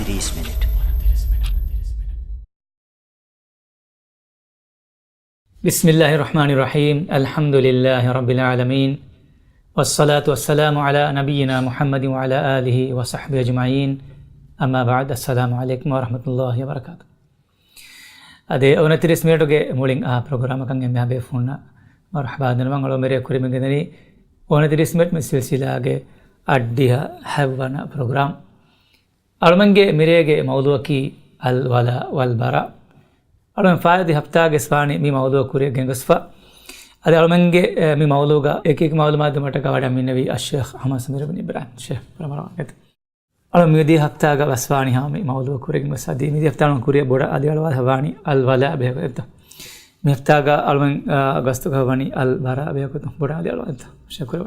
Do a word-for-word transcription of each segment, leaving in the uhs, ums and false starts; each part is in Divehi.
ތިރީސް މިނެޓް. بسم الله الرحمن الرحيم. الحمد لله رب العالمين. والصلاة والسلام على نبينا محمد وعلى آله وصحبه أجمعين. أما بعد. السلام عليكم ورحمة الله وبركاته. އަދި އޮނަތިރީސް މިނެޓުގެ މުޅިން އާ ޕްރޮގްރާމަކަށް އެންމެހާ ބޭފުޅުންނަށް މަރުޙަބާ ދަންނަވަން. އަޅުގަނޑު މިރޭ ކުރިމަގެން ދަނީ އޮނަތިރީސް މިނެޓް މި ސިލްސިލާގެ އަށްޑިހަ ހަތްވަނަ ޕްރޮގްރާމް. އަޅުމެންގެ މިރޭގެ މައުޟޫޢަކީ އަލް ވަލާ ވަލް ބަރާ. އަޅުމެން ފާއިތުރި ހަފްތާގެ ވެސް ވާނީ މި މައުޟޫޢަށް ކުރިއަށް ގެންގޮސްފަ. އަދި އަޅުމެންގެ، އެ، މި މައުޟޫޢުގަ އެކި އެކި މައުލޫމާތު ދެއްވުމަށްޓަކާ ވަޑައިގެންނެވީ އައްޝޭޚް އަޙްމަދު ސަމީރު ބިން އިބްރާހިމް. ޝޭޚް ވަރަށް މަރުޙަބާ. އަޅު މިއަދި ހަފްތާގަ ވެސް ވާނީ ހަމަ މި މައުޟޫޢު ކުރިއަށް ގޮސް އަދި މިދިޔަ ހަފްތާ އަޅު ކުރިއަށް ބޮޑަށް އަލިއަޅުވާލާ ވާނީ އަލް ވަލާ ބެހޭގޮތްތައް. މި ހަފްތާގަ އަޅުމެން، އާ، ގަސްތުގަ ވަނީ އަލް ބަރާ ބެހޭގޮތުން ބޮޑަށް އަލިއަޅުވާލާ. ޝުކުރު.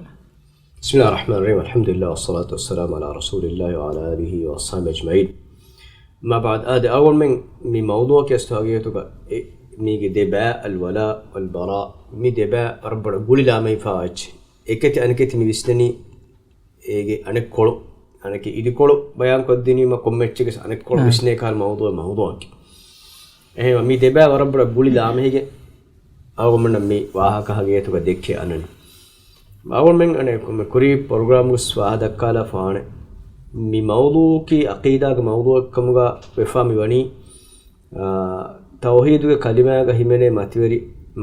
بسم الله الرحمن الرحيم. الحمد لله والصلاة والسلام على رسول الله وعلى آله وأصحابه أجمعين. أما بعد، އާދެ، އަޅުގަނޑުމެން މި މައުޟޫޢަކީ އަސްލު ހަގީގަތުގަ އެ، މީގެ ދެ ބައި، އަލް ވަލާ ވަލް ބަރާ، މި ދެ ބައި ވަރަށް ބޮޑަށް ގުޅި ލާމެހިފާ އެއްޗެއް. އެކެތި އަނެކެތި މި ވިސްނަނީ އޭގެ އަނެއްކޮޅު، އަނެކެ އިދިކޮޅު ބަޔާން ކޮށްދިނީމަ ކޮންމެ އެއްޗެއްގެ އަނެއްކޮޅު އާ. ވިސްނޭ ކަހަލަ މައުޟޫޢެއް މައުޟޫޢަކީ. އެހެންވެ، މި ދެ ބައި ވަރަށް ބޮޑަށް ގުޅި ލާމެހިގެން އަޅުގަނޑުމެންނަށް މި ވާހަކަ ހަގީގަތުގަ ދެއްކޭ އަންނަނީ. އަޅުގަނޑުމެން އަނެއް ކުރީ ޕްރޮގްރާމްގަސް ވާހަ ދައްކާލާފާނެ. މި މައުޟޫޢަކީ ޢަޤީދާގެ މައުޟޫޢެއްކަމުގަ ވެފާ މި ވަނީ، އާ، ތައުޙީދުގެ ކަލިމާގަ ހިމެނޭ މަތިވެރި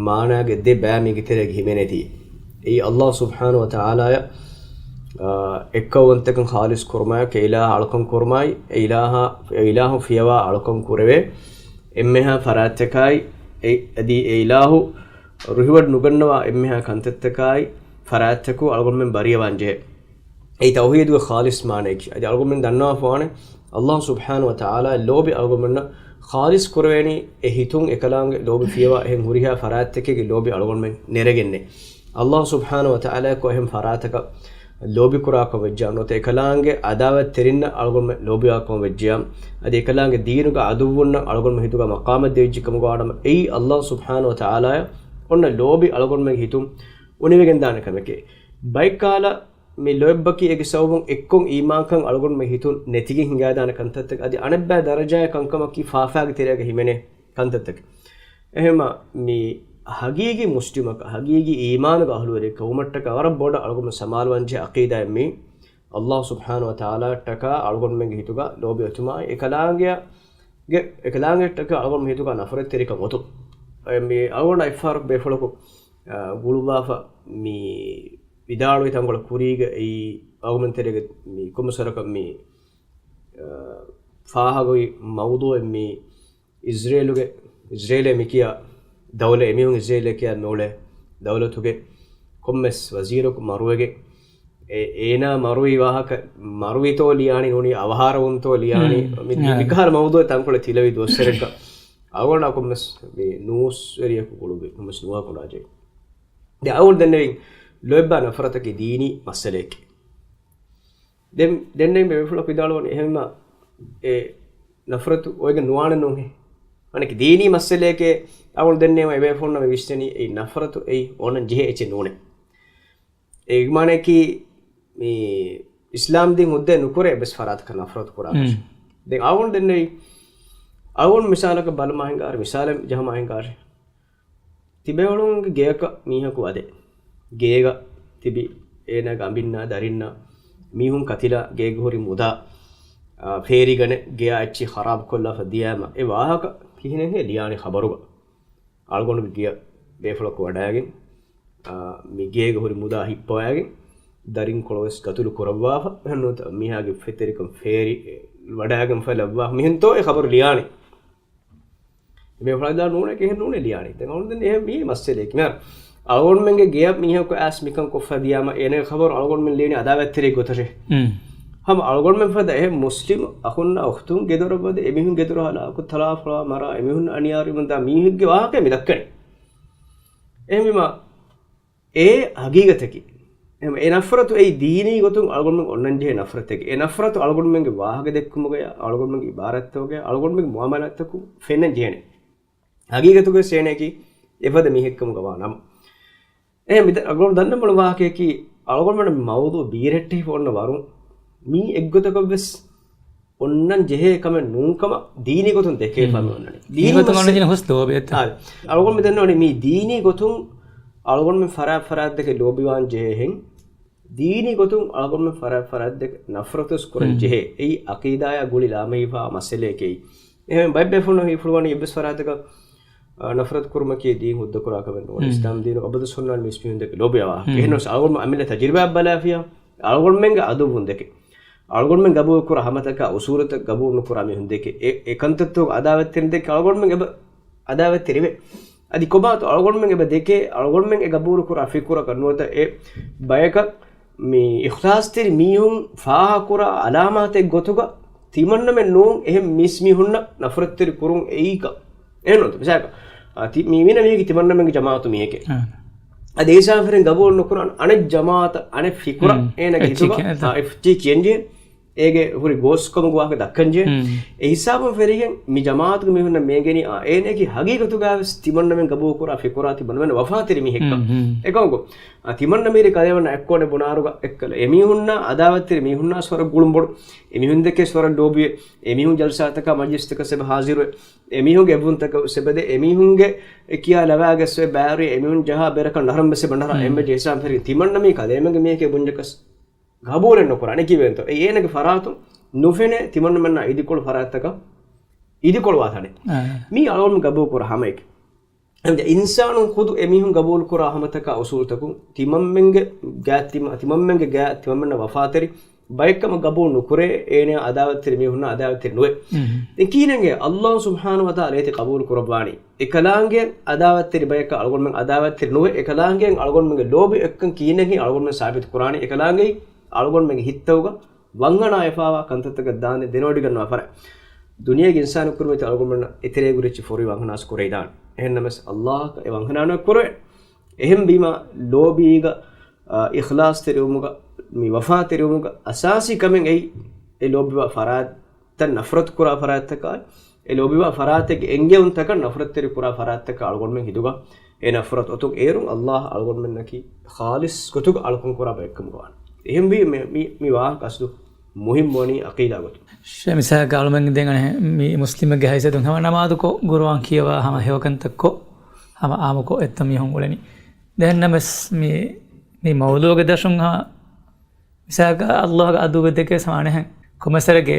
މާނާގެ ދެ ބައި މީގެ ތެރޭގަ ހިމެނޭތީ. އެއީ ﷲ ސުބްޙާނަހޫ ވަތަޢާލާއަށް، އާ، އެއްކައުވަންތަކަން ޚާލިޞް ކުރުމާއި، އެ އިލާހަށް އަޅުކަން ކުރުމާއި، އެ އިލާހަށް، އެ އިލާހު ފިޔަވާ އަޅުކަން ކުރެވޭ އެންމެހާ ފަރާތްތަކާއި، އެ، އަދި އެ އިލާހު ރުހިވަޑު ނުގަންނަވާ އެންމެހާ ކަންތައްތަކާއި ފަރާތްތަކުން އަޅުގަނޑުމެން ބަރީއަވާން ޖެހޭ. އެއީ ތައުޙީދުގެ ޚާލިޞް މާނައަކީ. އަދި އަޅުގަނޑުމެން ދަންނަވާފާނެ، ﷲ ސުބްޙާނަހޫ ވަތަޢާލާއަށް ލޯބި އަޅުގަނޑުމެންނަށް ޚާލިޞް ކުރެވޭނީ އެ ހިތުން އެކަލާނގެ ލޯބި ފިޔަވާ އެހެން ހުރިހާ ފަރާތްތަކެއްގެ ލޯބި އަޅުގަނޑުމެން ނެރެގެންނޭ. ﷲ ސުބްޙާނަހޫ ވަތަޢާލާއަކު އެހެން ފަރާތަކަށް ލޯބިކުރާކަމަށް ވެއްޖެއްޔާ ނުވަތަ އެކަލާނގެ ޢަދާވަތްތެރިންނަށް އަޅުގަނޑުމެން ލޯބިވާކަމަށް ވެއްޖެއްޔާ، އަދި އެކަލާނގެ ދީނުގެ ޢަދުއްވުންނަށް އަޅުގަނޑުމެން ހިތުގަ މަޤާމެއް ދެވިއްޖެ ކަމުގަ ވާނަމަ، އެއީ ﷲ ސުބްޙާނަހޫ ވަތަޢާލާއަށް އޮންނަ ލޯބި އަޅުގަނޑުމެންގެ ހިތުން އުނިވެގެންދާނެ ކަމެކޭ. ބައެއްކާލަ މި ލޯތްބަކީ އޭގެ ސަބަބުން އެއްކޮށް އީމާންކަން އަޅުގަނޑުމެން ހިތުން ނެތިގެން ހިނގާދާނެ ކަންތައްތަކެއް. އަދި އަނެއްބައި ދަރަޖާއެއް ކަންކަމަކީ ފާފާގެ ތެރޭގަ ހިމެނޭ ކަންތައްތަކެއް. އެހެންމަ މި ހަގީގީ މުސްލިމަކަށް، ހަގީގީ އީމާނުގެ އަހުލުވެރިޔަކަށް ވުމަށްޓަކާ ވަރަށް ބޮޑަށް އަޅުގަނޑުމެން ސަމާލުވާންޖެހޭ ޢަޤީދާއެއް މީ. ﷲ ސުބްޙާނަހޫ ވަތަޢާލާއަށްޓަކާ އަޅުގަނޑުމެންގެ ހިތުގަ ލޯބި އޮތުމާއި، އެކަލާނގެއަށް، އެކަލާނގެއަށްޓަކާ އަޅުގަނޑުމެން ހިތުގަ ނަފްރަތްތެރިކަން އޮތުން. އެ މި އަޅުގަނޑަށް އެއްފަހަރު ބޭފުޅަކު، އާ، ގުޅުއްވާފަ މި ވިދާޅުވި ތަންކޮޅެއް ކުރީގަ އެއީ އަޅުގަނޑުމެން ތެރޭގަ މި ކޮންމެސް ވަރަކަށް މި، އާ، ފާހަގަވި މައުޟޫޢެއް މީ އިޒްރޭލުގެ، އިޒްރޭލޭ މިކިޔާ ދައުލަތް، އެމީހުން އިޒްރޭލޭ ކިޔާ މިއުޅޭ ދައުލަތުގެ ކޮންމެސް ވަޒީރަކު މަރުވެގެން، އެ، އޭނާ މަރުވި ވާހަކަ، މަރުވިތޯ ލިޔާނީ ނޫނީ އަވަހާރަވުންތޯ ލިޔާނީ، މި، މި، މިކަހަލަ މައުޟޫޢެއް ތަންކޮޅެއް ތިލަވި ދުވަސްވަރެއްގަ އަޅުގަނޑާ ކޮންމެސް މި ނޫސްވެރިޔަކު ގުޅުއްވި ކޮންމެސް ނުވާ ކޮނޑާޖެހި. ދެން އަޅުގަނޑު ދެންނެވިން ލޯތްބާ ނަފްރަތަކީ ދީނީ މައްސަލައެކޭ. ދެން، ދެންނެވިން ބޭފުޅަކު ވިދާޅުވަނީ އެހެންމަ އެ ނަފްރަތު އޮވެގެން ނުވާނެ ނޫންހޭ. އަނެކި ދީނީ މައްސަލައެކޭ އަޅުގަނޑު ދެންނެވިން އެބޭފުޅުންނަށް މި ވިސްނަނީ އެއީ ނަފްރަތު އެއީ އޮންނަން ޖެހޭ އެއްޗެއް ނޫނޭ. އޭގެ މާނައަކީ މި އިސްލާމް ދީން ހުއްދައެއް ނުކުރޭ އެއްވެސް ފަރާތަކަށް ނަފްރަތު ކުރާކަށް. ދެން އަޅުގަނޑު ދެންނެވި، އަޅުގަނޑު މިސާލަކަށް ބަލަމާ ހިނގާރި، މިސާލެއް ޖަހަމާ ހިނގާރި. ތިބޭފުޅުންގެ ގެޔަކަށް މީހަކު ވަދެ. ގޭގަ ތިބި އޭނާގެ އަނބިންނާ ދަރިންނާ މީހުން ކަތިލާ ގޭގަ ހުރި މުދާ، އާ، ފޭރިގަނެ ގެޔާ އެއްޗިހި ޚަރާބު ކޮށްލާފަ ދިޔައިމަ އެ ވާހަކަ ކިހިނެއްހޭ ލިޔާނީ ޚަބަރުގަ؟ އަޅުގަނޑުގެ ގެޔަށް ބޭފުޅަކު ވަޑައިގެން، އާ، މި ގޭގަ ހުރި މުދާ ހިއްޕަވައިގެން، ދަރިންކޮޅު ވެސް ގަތުލު ކުރައްވާފަ، ނުވަތަ މީހާގެ ފެތެރިކަން ފޭރި ވަޑައިގެންފަ ލައްވާ، މިހެންތޯ އެ ޚަބަރު ލިޔާނީ؟ މި ފަޅަދާ ނޫނޭ، ކިހިނެއް ނޫނޭ ލިޔާނީ. ދެން އަޅުގަނޑު ދެން އެހެން މީ މައްސަލައެކޭ. މިހާރު އަޅުގަނޑުމެންގެ ގެޔަށް މީހަކު އައިސް މިކަން ކޮށްފަ ދިޔާމަ، އޭނާގެ ޚަބަރު އަޅުގަނޑުމެން ލިޔަނީ އަދާވަތްތެރި ގޮތަށޭ. ހަމަ އަޅުގަނޑުމެން ފަދަ އެހެން މުސްލިމް އަޚުންނާ އުޚްތުން ގެދޮރަށް ވަދެ، އެމީހުން ގެދޮރަށް ހަލާކު، ތަޅާފޮޅާ މަރާ، އެމީހުން އަނިޔާރިވުން ދާ މީހެއްގެ ވާހަކައެއް މި ދައްކަނީ. އެހެންވީމަ، އެ ހަގީގަތަކީ. އެހެން އެ ނަފްރަތު އެއީ ދީނީ ގޮތުން އަޅުގަނޑުމެން އޮންނަންޖެހޭ ނަފްރަތެކޭ. އެ ނަފްރަތު އަޅުގަނޑުމެންގެ ވާހަކަ ދެއްކުމުގަޔާ، އަޅުގަނޑުމެންގެ އިބާރާތްތަކުގަޔާ، އަޅުގަނޑުމެންގެ މުއާމަލާތްތަކުން ފެންނަން ޖެހޭނެ. ހަގީގަތުގަ ސޭނެއަކީ އެފަދަ މީހެއްކަމުގަ ވާ ނަމަ. އެހެން މި ދަ-، އަޅުގަނޑު ދަންނަ މޮޅު ވާހަކައަކީ، އަޅުގަނޑުމެން މައުޟޫޢު ބީރައްޓެހިފަ އޮންނަ ވަރުން މީ އެއްގޮތަކަށްވެސް އޮންނަން ޖެހޭ ކަމެއް ނޫންކަމަށް ދީނީ ގޮތުން ދެކޭ ފަހަމެ އޮންނަނީ. ދީނީ ގޮތުން އޮންނަނީ ހުސް ލޯބިއެއްތަ؟ އާ، އަޅުގަނޑު މި ދެންނެވަނީ މީ ދީނީ ގޮތުން އަޅުގަނޑުމެން ފަރާތް ފަރާތް ދެކެ ލޯބިވާން ޖެހޭހެން. ދީނީ ގޮތުން އަޅުގަނޑުމެން ފަރާތް ފަރާތް ދެކެ ނަފްރަތުވެސް ކުރަން ޖެހޭ. އެއީ އަޤީދާޔާ ގުޅި ލާމެހިފާ މައްސަލައެކޭ. އެހެން ބައެއް ބޭފުޅުން ހީފުޅުވަނީ އެއްވެސް ފަރާތަކަށް، އާ، ނަފްރަތު ކުރުމަކީ ދީން ހުއްދަ ކުރާ ކަމެއް ނޫން. އިސްލާމް ދީނު އަބަދު ހުންނާން މީސްމީހުން ދެކެ ލޯބިވާ. އެހެން އަޅުގަނޑު އަމިއްލަ ތަޖުރިބާ ބަލާފިޔާ އަޅުގަނޑުމެންގެ އަދުއްވުން ދެކެ އަޅުގަނޑުމެން ގަބޫލު ކުރާ ހަމަތަކާ އުސޫލުތައް ގަބޫލު ނުކުރާ މީހުން ދެކެ އެ، އެ ކަންތައްތަކުގެ އަދާވަތްތެރިން ދެކެ އަޅުގަނޑުމެން އެބަ އަދާވަތްތެރިވޭ. އަދި ކޮބާތޯ އަޅުގަނޑުމެން އެބަ ދެކޭ އަޅުގަނޑުމެން އެ ގަބޫލު ކުރާ ފިކުރަކަށް ނުވަތަ އެ ބަޔަކަށް މި އިޚްލާޞްތެރި މީހުން ފާހަގަކުރާ އަލާމާތެއް ގޮތުގަ ތިމަންނަމެން ނޫން އެހެން މީސްމީހުންނަށް ނަފްރަތުތެރި ކުރުން އެއީކަ. އެހެންނޫންތަ؟ މިސާލަކަށް، އާ، ތި-، މީ މީނަ މީހަކީ ތިމަންނަމެންގެ ޖަމާޢަތު މީހެކޭ. އާ. އަދި އެއް ހިސާބަށް ފެރިން ގަބޫލު ނުކުރާން އަނެއް ޖަމާޢަތަށް އަނެއް ފިކުރަށް ހުން. އޭނަގެ އެއްޗެއް ހިތުގަ، ކިޔަން، އާ، އެއްޗެއް ކިޔަންޖެހޭ. އޭގެ ހުރި ގޯސްކަމުގެ ވާހަކަ ދައްކަންޖެހޭ. ހުން. އެ ހިސާބުން ފެރިގެން މި ޖަމާޢަތުގެ މީހުންނަށް މޭގެނީ، އާ، އޭނައަކީ ހަގީގަތުގައިވެސް ތިމަންނަމެން ގަބޫލުކުރާ ފިކުރާ ތިމަންނަމެން ވަފާތެރި މީހެއްކަން. ހުން، ހުން. އެކަމަކު، އާ، ތިމަންނަމީރި ކަލޭމެންނަށް އެއްކޮށް ބުނާއިރުގަ އެއްކަލަ އެމީހުންނާ އަދާވަތްތެރި މީހުންނާ ވަރަށް ގުޅުންބޮޑު. އެމީހުން ދެކެ ވަރަށް ލޯބިވޭ. އެމީހުން ޖަލްސާތަކާ މަޖްލިސްތަކަށް އެބަ ހާޒިރުވޭ. އެމީހުންގެ އެއްވުންތަކަށް އެބަދޭ. އެމީހުންގެ އެ ކިޔާ ލަވާގެސް އެ ބާރު އެމީހުން ޖަހާ ބެރަކަށް ނަހަރަން ވެސް އެބަ ނަހަރާ. ހުން. އެންމެ ޖެހިސާން ފެރި ތިމަންނަމީ ކަލޭމެންގެ މީހެކޭ ބުންޏަކަސް ގަބޫލެއް ނުކުރާނެ ކީއްވެގެންތޯ؟ އެ އޭނަގެ ފަރާތުން ނުފެނޭ ތިމަންނަމެންނާ އިދިކޮޅު ފަރާތްތަކަށް އިދިކޮޅުވާ ތަނެއް. އާ. މީ އަޅުގަނޑު ގަބޫލު ކުރާ ހަމައެކެއް. އެންމެ އިންސާނުން ޚުދު އެމީހުން ގަބޫލު ކުރާ ހަމަތަކާ އުސޫލުތަކުން ތިމަންމެންގެ ގާތް ތިމަ-، ތިމަންމެންގެ ގާތް ތިމަންމެންނަށް ވަފާތެރި ބައެއްކަމަށް ގަބޫލު ނުކުރޭ، އޭނަޔާ އަދާވަތްތެރި މީހުންނާ އަދާވަތްތެރި ނުވޭ. މް. ދެން ކިހިނެއްގެ އައްލާހު ސުބްޙާނަހު ވަތަޢާލާ އޭތި ޤަބޫލު ކުރައްވާނީ؟ އެކަލާނގެ އަދާވަތްތެރި ބަޔަކަށް އަޅުގަނޑުމެން އަދާވަތްތެރި ނުވޭ، އެކަލާނގެ އަޅުގަނޑުމެންގެ ލޯބި އެއްކަން ކިހިނެއްހެން އަޅުގަނޑުމެން ސާބިތު ކުރާނީ؟ އެކަލާނގެ އަޅުގަނޑުމެންގެ ހިތްތަކުގަ ވަންހަނާ އެފާވާ ކަންތައްތަކަށް ދާންދެން ދެނެވޮޑިގަންނަވާ ފަރާތް. ދުނިޔޭގެ އިންސާނުން ކުރިމަތި އަޅުގަނޑުމެންނަށް އެތެރޭގަ ހުރި އެއްޗެއް ފޮރުވި ވަންހަނާސް ކުރެވިދާނެ. އެހެންނަމަވެސް އައްލާހަކަށް އެ ވަންހަނާ ނުކުރެވޭނެ. އެހެންވީމާ ލޯބީގަ، އާ، އިޚްލާޞްތެރިވުމުގަ، މި ވަފާތެރިވުމުގަ އަސާސީ ކަމެއް އެއީ، އެ ލޯބިވާ ފަރާތްތައް ނަފްރަތު ކުރާ ފަރާތްތަކާ، އެ ލޯބިވާ ފަރާތެއްގެ އެންގެވުންތަކަށް ނަފްރަތުތެރި ކުރާ ފަރާތްތަކަށް އަޅުގަނޑުމެން ހިތުގަ އެ ނަފްރަތު އޮތުން އޭރުން އައްލާހް އަޅުގަނޑުމެންނަކީ ޚާލިޞް ގޮތުގަ އަޅުކަން ކުރާ ބައެއްކަމުގަ ވާނެ. އެހެންވީ މި، މި، މި ވާހަކަ އަސްލު މުހިއްމުވަނީ އަޤީދާ ގޮތުން. ޝޭޚް މިސާލަކަށް އަޅުމެން ދެން އަނެއް މި މުސްލިމެއްގެ ހައިސިއްޔަތުން ހަމަ ނަމާދުކޮށް ގުރުއާން ކިޔަވާ ހަމަ ހެޔޮކަންތައްކޮށް ހަމަ އާއްމުކޮށް އެއްތަ މީހުން އުޅެނީ. ދެންނަމަވެސް މި، މި މައުޟޫޢުގެ ދަށުން ހަމަ މިސާލަކަށް އައްލާހުގެ އަދުއްވެ ދެކޭ ސަމާނެހެން ކޮމެސަރެގެ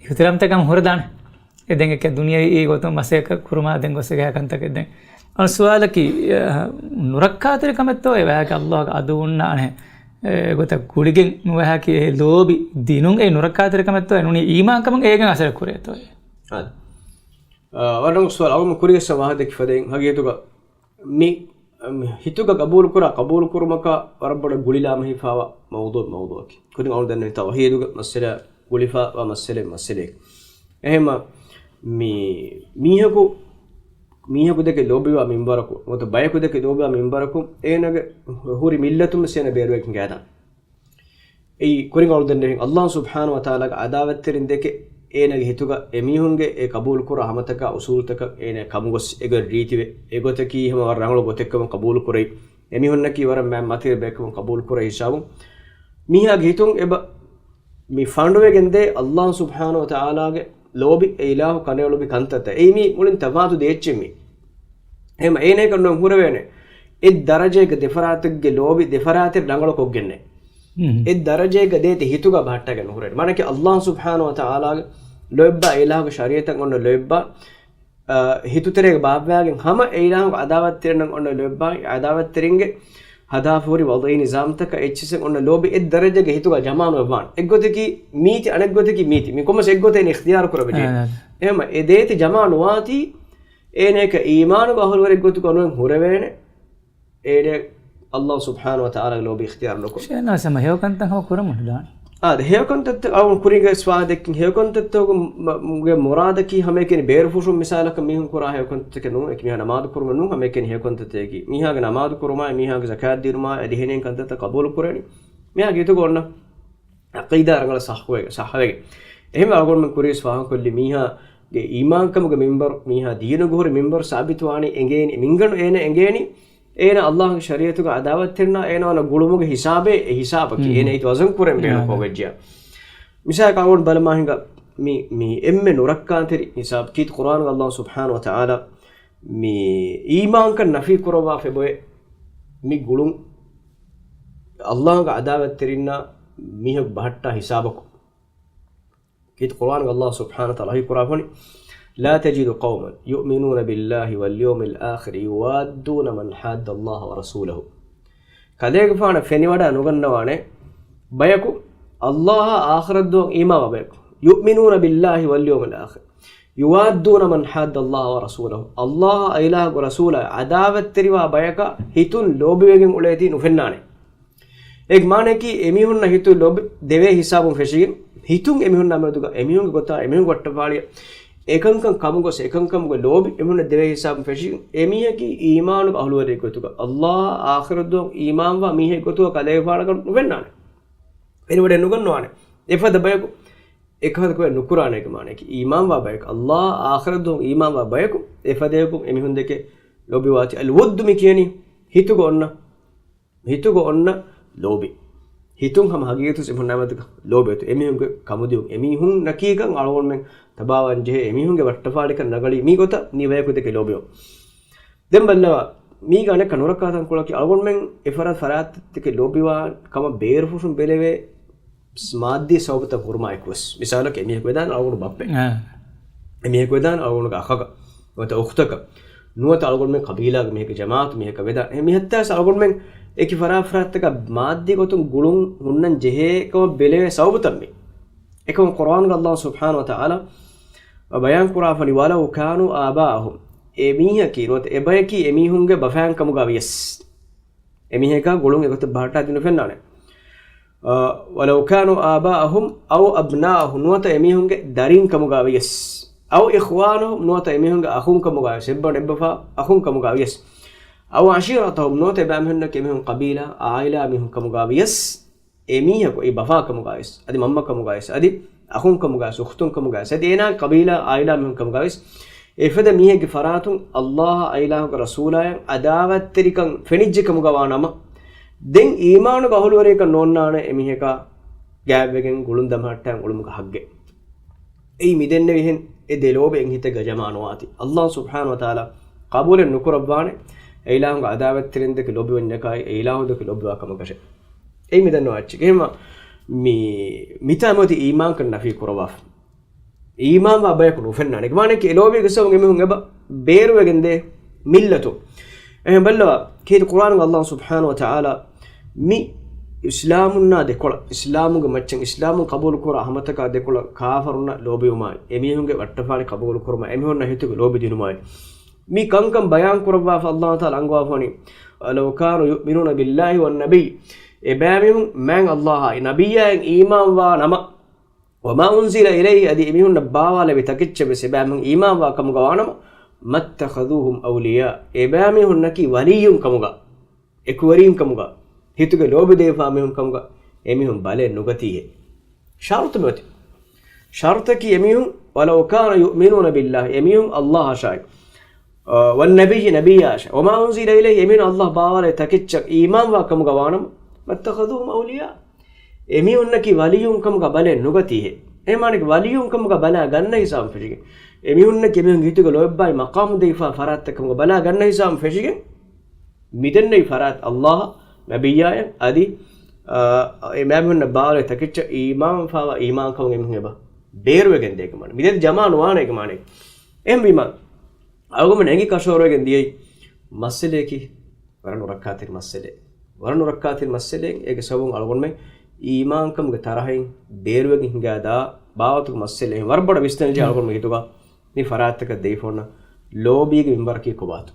އިޙްތިރާމްތަކަށް ހުރެދާނެ. އެ ދެން އެކެ ދުނިޔެވީ ގޮތުން މަސައްކަތް ކުރުމާ ދެން ގޮސް އެގާ ކަންތަކެއް ދެން. އަ، ސުވާލަކީ، އަ، ނުރައްކާތެރިކަމެއްތޯ އެ ވާހަކަ އައްލާހުގެ އަދުވުންނާނެ، އެ ގޮތަށް ގުޅިގެން ނުވެހާކީ އެ ލޯބި ދިނުން އެ ނުރައްކާތެރިކަމެއްތޯ އެ ނޫނީ އީމާންކަމުން އޭގެން އަސަރެއް ކުރޭތޯ އެ؟ އާދެ. އަ، ވަރަށް ރަނގަޅު ސުވާލު. އަޅުގަނޑު ކުރީގެ ވާހަކަ ދެއްކި ފަދައިން ހަގީގަތުގަ މި، މި ހިތުގަ ގަބޫލުކުރާ ޤަބޫލުކުރުމަކާ ވަރަށް ބޮޑަށް ގުޅިލާމެހިފާވާ މައުޟޫޢު، މައުޟޫޢަކީ. ކުރިން އަޅުގަނޑު ދެންނެވި ތައުޙީދުގެ މައްސަލަ ގުޅިފާވާ މައްސަލަ، މައްސަލައެއް. އެހެންމަ މި މީހަކު، މީހަކު ދެކެ ލޯބިވާ މިންވަރަކު، ނުވަތަ ބަޔަކު ދެކެ ލޯބިވާ މިންވަރަކު، އޭނަގެ ހުރި މިއްލަތުން ވެސް އޭނަ ބޭރުވެގެން ގާތަން. އެއީ ކުރިން އަޅުގަނޑު ދެންނެވި އައްލާހު ސުބްޙާނަހު ވަތަޢާލާގެ އަދާވަތްތެރިން ދެކެ އޭނަގެ ހިތުގަ އެމީހުންގެ އެ ޤަބޫލުކުރާ ހަމަތަކާ އުޞޫލުތަކަށް އޭނަ ކަމުގޮސް އެގޮތް ރީތިވެ، އެގޮތަކީ ހަމަ ވަރަށް ރަނގަޅު ގޮތެއްކަމަށް ޤަބޫލުކުރެވި، އެމީހުންނަކީ ވަރަށް މާތް މަތިވެރި ބައެއްކަމަށް ޤަބޫލުކުރެވި ހިސާބުން މީހާގެ ހިތުން އެބަ މި ފަނޑުވެގެންދޭ އައްލާހު ސުބްޙާނަހު ވަތަޢާލާގެ ލޯބި، އެ އިލާހު ކަނޑައެޅުއްވި ކަންތައްތައް. އެއީ މީ މުޅިން ތަފާތު ދެ އެއްޗެއް މީ. އެހެން އޭނައަކަށް ނުވަތަ ހުރެވޭނެ އެއް ދަރަޖައެއްގަ ދެފަރާތެއްގެ ލޯބި ދެފަރާތެއް ރަނގަޅުކޮށްގެންނެއް. މް. އެއް ދަރަޖައެއްގަ ދޭތި ހިތުގަ ބަހައްޓަގެން ނުހުރޭ. މާނައަކީ އައްލާހު ސުބްޙާނަހު ވަތަޢާލާގެ ލޯތްބާ، އެ އިލާހުގެ ޝަރީޢަތަށް އޮންނަ ލޯތްބާ، އަ، ހިތުތެރޭގަ ބާއްވާގެން ހަމަ އެ އިލާހުގެ އަދާވަތްތެރިންނަށް އޮންނަ ލޯތްބާ، އެ އަދާވަތްތެރިންގެ ހަދާފަ ހުރި ވަޟްޢީ ނިޒާމްތަކަށް އެއްޗިއްސެއް އޮންނަ ލޯބި އެއް ދަރަޖައެއްގަ ހިތުގަ ޖަމާ ނުވެވާނެ. އެއްގޮތަކީ މީތި، އަނެއްގޮތަކީ މީތި. މި ކޮންމެސް އެއްގޮތެއް އިޚްތިޔާރު ކުރެވިޖެ. އާ. އެހެން އެ ދޭތި ޖަމާ ނުވާތީ، އޭނައަކަށް އީމާނުގެ އަހުލުވެރިއެއްގޮތުގަ ނުވެ ހުރެވޭނެ. އޭނަ އައްލާހު ސުބްޙާނަހު ވަތަޢާލާގެ ލޯބި އިޚްތިޔާރު ނުކޮށް. ޝޭޚް ނާސިމް ހެޔޮކަންތައް ހަމަ ކުރަމުން ދާނެ. އާދެ، ހެޔޮކަންތައްތައް އަޅުގަނޑު ކުރީގަ ސުވާލު ދެއްކިން، ހެޔޮކަންތައްތަކުގެ މަ-، ގެ މުރާދަކީ ހަމައެކަނި ބޭރުފުށުން މިސާލަކަށް މީހުން ކުރާ ހެޔޮކަންތައްތަކެއް ނޫން، އެކި މީހާ ނަމާދު ކުރުމެއް ނޫން، ހަމައެކަނި ހެޔޮކަންތައްތަކަކީ މީހާގެ ނަމާދު ކުރުމާއި، މީހާގެ ޒަކާތް ދިނުމާއި، އަދި އެހެނިހެން ކަންތައްތައް ޤަބޫލު ކުރެވެނީ. މީހާގެ ހިތުގަ އޮންނަ ޢަޤީދާ ރަނގަޅަށް ޞައްޙަވެގެން، ޞައްޙަވެގެން. އެހެންވެ އަޅުގަނޑުމެން ކުރީސް ފާހަގަކޮށްލީ މީހާގެ އީމާންކަމުގެ މިންބަރު، މީހާ ދީނުގަ ހުރި މިންބަރު ސާބިތުވާނީ އެނގޭނީ، މިންގަނޑު އޭނަ އެނގޭނީ، އޭނަ އައްލާހުގެ ޝަރީޢަތުގަ އަދާވަތްތެރިންނާ އޭނަ އޮންނަ ގުޅުމުގެ ހިސާބޭ އެ ހިސާބަކީ. މް. އޭނަ އިތު ވަޒަން ކުރެން ބޭނުން ކޮށް ވެއްޖިއްޔާ. މިސާލަކަށް އަޅުގަނޑު ބަލަމާ ހިނގާ، މި، މި އެންމެ ނުރައްކާތެރި ހިސާބު. ކީރިތި ޤުރްއާނުގަ ﷲ ސުބްޙާނަހޫ ވަތަޢާލާ މި އީމާންކަން ނަފީ ކުރައްވާފަ އެބައޮތް މި ގުޅުން. ﷲ ގެ ޢަދާވަތްތެރިންނާ މީހަކު ބަހައްޓާ ހިސާބަކު. ކީރިތި ޤުރްއާނުގަ ﷲ ސުބްޙާނަހޫ ވަތަޢާލާ ވަޙީ ކުރާފަނި، "لا تجد قوما يؤمنون بالله واليوم الآخر يوادون من حاد الله ورسوله." ކަލޭގެފާނަށް ފެނިވަޑައި ނުގަންނަވާނެ ބަޔަކު، ﷲ އާ އާޚިރަތް ދުވަހަށް އީމާންވާ ބަޔަކު، "يؤمنون بالله واليوم الآخر يوادون من حاد الله ورسوله." ﷲ އާ އެ އިލާހުގެ ރަސޫލާ ޢަދާވަތްތެރިވާ ބަޔަކަށް ހިތުން ލޯބިވެގެން އުޅޭތީ ނުފެންނާނެ. އޭގެ މާނައަކީ، އެމީހުންނަށް ހިތުން ލޯބި ދެވޭ ހިސާބުން ފެށިގެން، ހިތުން އެމީހުންނާ މެދުގަ އެމީހުންގެ ގޮތާ، އެމީހުންގެ ވައްޓަފާޅިއަށް އެކަންކަން ކަމުގޮސް، އެކަންކަމުގެ ލޯބި އެމީހުންނަށް ދެވޭ ހިސާބުން ފެށިގެން، އެމީހަކީ އީމާނުގެ އަހުލުވެރިއެއް ގޮތުގަ، ﷲ އާ އާޚިރަތް ދުވަހު އީމާންވާ މީހެއް ގޮތުގަ ކަލޭގެފާނަކަށް ނުފެންނާނެ. ފެނިވަޑައެއް ނުގަންނަވާނެ. އެފަދަ ބަޔަކު އެކަހަލަ ކުރެއްވި ނުކުރާނެ. އޭގެ މާނައަކީ، އީމާންވާ ބަޔަކު، ﷲ އާ އާޚިރަތް ދުވަހު އީމާންވާ ބަޔަކު، އެފަދަޔަކު އެމީހުން ދެކެ ލޯބިވާތީ. އަލް ވުއްދު މި ކިޔަނީ ހިތުގަ އޮންނަ ހިތުގަ އޮންނަ ލޯބި. ހިތުން ހަމަ ހަގީގަތުން އެމީހުންނާ މެދުގަ ލޯބި އޮތު. އެމީހުންގެ ކަމުދިޔުން، އެމީހުންނަކީ ކަން އަޅުގަނޑުމެން ތަބާވާން ޖެހޭ، އެމީހުންގެ ވައްޓަފާޅިކަން ރަނގަޅީ މި ގޮތަށް މި ބަޔަކު ދެކެ ލޯބިވަން. ދެން ބައްލަވާ، މީގަ އަނެއްކާ ނުރައްކާ ތަންކޮޅަކީ، އަޅުގަނޑުމެން އެފަރާތް ފަރާތްތަކެއް ލޯބިވާ ކަމަށް ބޭރުފުށުން ބެލެވޭ މާއްދީ ސަބަބުތައް ހުރުމާ އެކުވެސް. މިސާލަކަށް، އެމީހަކު ވެދާނެ އަޅުގަނޑު ބައްޕަ. އާ. އެމީހަކު ވެދާނެ އަޅުގަނޑުގެ އަޚަކަށް. ނުވަތަ އުޚްތަކަށް. ނުވަތަ އަޅުގަނޑުމެން ޤަބީލާގެ މީހެއްގެ ޖަމާޢަތު މީހަކަށް ވެދާނެ. އެ މިހައްތާސް އަޅުގަނޑުމެން އެކި ފަރާތް ފަރާތްތަކަށް މާއްދީ ގޮތުން ގުޅުން ހުންނަން ޖެހޭ ކަމަށް ބެލެވޭ ސަބަބުތައް މީ. އެކަމަށް ޤުރްއާނުގަ ﷲ ސުބްޙާނަހޫ ވަތަޢާލާ ބަޔާން ކުރާފަނި، "ولو كانوا آباءهم." އެ މީހަކީ ނުވަތަ އެ ބަޔަކީ އެމީހުންގެ ބަފައިން ކަމުގަ ވިޔަސް. އެމީހަކާ ގުޅުން އެގޮތަށް ބަހައްޓާ ދިނު ފެންނާނެ. އަ، "ولو كانوا آباءهم أو أبناءهم." ނުވަތަ އެމީހުންގެ ދަރިން ކަމުގަ ވިޔަސް. "أو إخوانهم." ނުވަތަ އެމީހުންގެ އަޚުން ކަމުގަ ވިޔަސް. އެއްބަނޑު އެއްބަފާ އަޚުން ކަމުގަ ވިޔަސް. "أو عشيرتهم." ނުވަތަ އެބައިމީހުންނަކީ އެމީހުން ޤަބީލާ، ޢާއިލާ މީހުން ކަމުގަ ވިޔަސް. އެމީހަކު އެ ބަފާ ކަމުގަވެސް، އަދި މަންމަ ކަމުގަވެސް، އަދި އަޚުން ކަމުގަވެސް، އުޚްތުން ކަމުގަވެސް، އަދި އޭނާ ޤަބީލާ ޢާއިލާ މީހުން ކަމުގަވެސް، އެފަދަ މީހެއްގެ ފަރާތުން ﷲ އާ އިލާހުގެ ރަސޫލާއަށް ޢަދާވަތްތެރިކަން ފެނިއްޖެ ކަމުގަ ވާނަމަ، ދެން އީމާނުގެ އަހުލުވެރިކަން ނޯންނާނެ އެމީހަކާ ގާތްވެގެން ގުޅުން ދަމަހައްޓާ އުޅުމުގެ ޙައްޤެއް. އެއީ މިދެންނެވިހެން އެ ދެ ލޯބި އެއް ހިތެއްގަ ޖަމާ ނުވާތީ، ﷲ ސުބްޙާނަހޫ ވަތަޢާލާ ޤަބޫލެއް ނުކުރައްވާނެ އެ އިލާހުގެ ޢަދާވަތްތެރިން ދެކެ ލޯބިވަންޏަކާއި އެ އިލާހު ދެކެ ލޯބިވާ ކަމަކަށެއް. އެއީ މިދަންނަވާ އެއްޗެއް. އެހެންވީމަ މި، މިތާ މިއޮތީ އީމާންކަން ނަފީ ކުރައްވާފަ. އީމާންވާ ބަޔަކު ނުފެންނާނެ. އޭގެ މާނައަކީ އެ ލޯބީގެ ސަބަބުން އެމީހުން އެބަ ބޭރުވެގެންދޭ މިއްލަތުން. އެހެން ބައްލަވާ، ކީރިތި ޤުރްއާނުގަ ﷲ ސުބްޙާނަހޫ ވަތަޢާލާ މި އިސްލާމުންނާ ދެކޮޅަށް، އިސްލާމުގެ މައްޗަށް، އިސްލާމުން ޤަބޫލުކުރާ ހަމަތަކާ ދެކޮޅަށް ކާފަރުންނަށް ލޯބިވުމާއި، އެމީހުންގެ ވައްޓަފާޅި ޤަބޫލުކުރުމާއި، އެމީހުންނަށް ހިތުގެ ލޯބި ދިނުމާއި، މި ކަންކަން ބަޔާން ކުރައްވާފަ ﷲ ތަޢާލާ އަންގަވާފަވަނީ، "ولو كانوا يؤمنون بالله والنبي." އެބައިމީހުން މާތް ﷲ އާއި ނަބިއްޔާއަށް އީމާންވާ ނަމަ، "وما أنزل إليه." އަދި އެމީހުންނަށް ބާވާލެވި ތަކެއްޗަށް ވެސް އެބައިމީހުން އީމާންވާ ކަމުގަ ވާނަމަ، "ما اتخذوهم أولياء." އެބައިމީހުންނަކީ ވަލިއްޔުން ކަމުގަ، އެކުވެރީން ކަމުގަ، ހިތުގެ ލޯބި ދެވިފާ މީހުން ކަމުގަ އެމީހުން ބަލައެއް ނުގަތީހޭ. ޝަރުޠު މިއޮތީ. ޝަރުޠަކީ އެމީހުން، "ولو كانوا يؤمنون بالله." އެމީހުން ﷲ އަށާއި، އަ، "والنبي." ނަބިއްޔާ އަށާއި، "وما أنزل إليه." އެމީހުން ﷲ ބާވާލެވި ތަކެއްޗަށް އީމާންވާ ކަމުގަ ވާނަމަ، "ما اتخذوهم أولياء." އެމީހުންނަކީ ވަލިއްޔުން ކަމުގަ ބަލައެއް ނުގަތީހޭ. އެ މާނައަކީ ވަލިއްޔުން ކަމުގަ ބަލާ ގަންނަ ހިސާބުން ފެށިގެން، އެމީހުންނަކީ އެމީހުންގެ ހިތުގެ ލޯތްބާއި މަޤާމު ދެވިފާ ފަރާތްތައް ކަމުގަ ބަލާ ގަންނަ ހިސާބުން ފެށިގެން، މިދެންނެވި ފަރާތް ﷲ އަށް، ނަބިއްޔާއަށް އަދި، އާ، އެ މާތް މީހުންނަށް ބާވާލެވި ތަކެއްޗަށް އީމާންވާ އީމާންކަމުން އެމީހުން އެބަ ބޭރުވެގެން ދޭ އޭގެ މާނަ. މިދެން ޖަމާ ނުވާނެ އޭގެ މާނަ. އެހެންވީމަ، އަޅުގަނޑު އެނގި ކަށަވަރުވެގެން ދިޔައީ މައްސަލައަކީ ވަރަށް ނުރައްކާތެރި މައްސަލައެއް. ވަރަށް ނުރައްކާތެރި މައްސަލައެއް. އޭގެ ސަބަބުން އަޅުގަނޑުމެން އީމާންކަމުގެ ތަރަހައިން ބޭރުވެގެން ހިނގާދާ ބާވަތުގެ މައްސަލައެއް. ވަރަށް ބޮޑަށް ވިސްނަންޖެހޭ އަޅުގަނޑުމެން ހިތުގަ މި ފަރާތްތަކަށް ދެވިފަ އޮންނަ ލޯބީގެ މިންވަރަކީ ކޮބާތޯ؟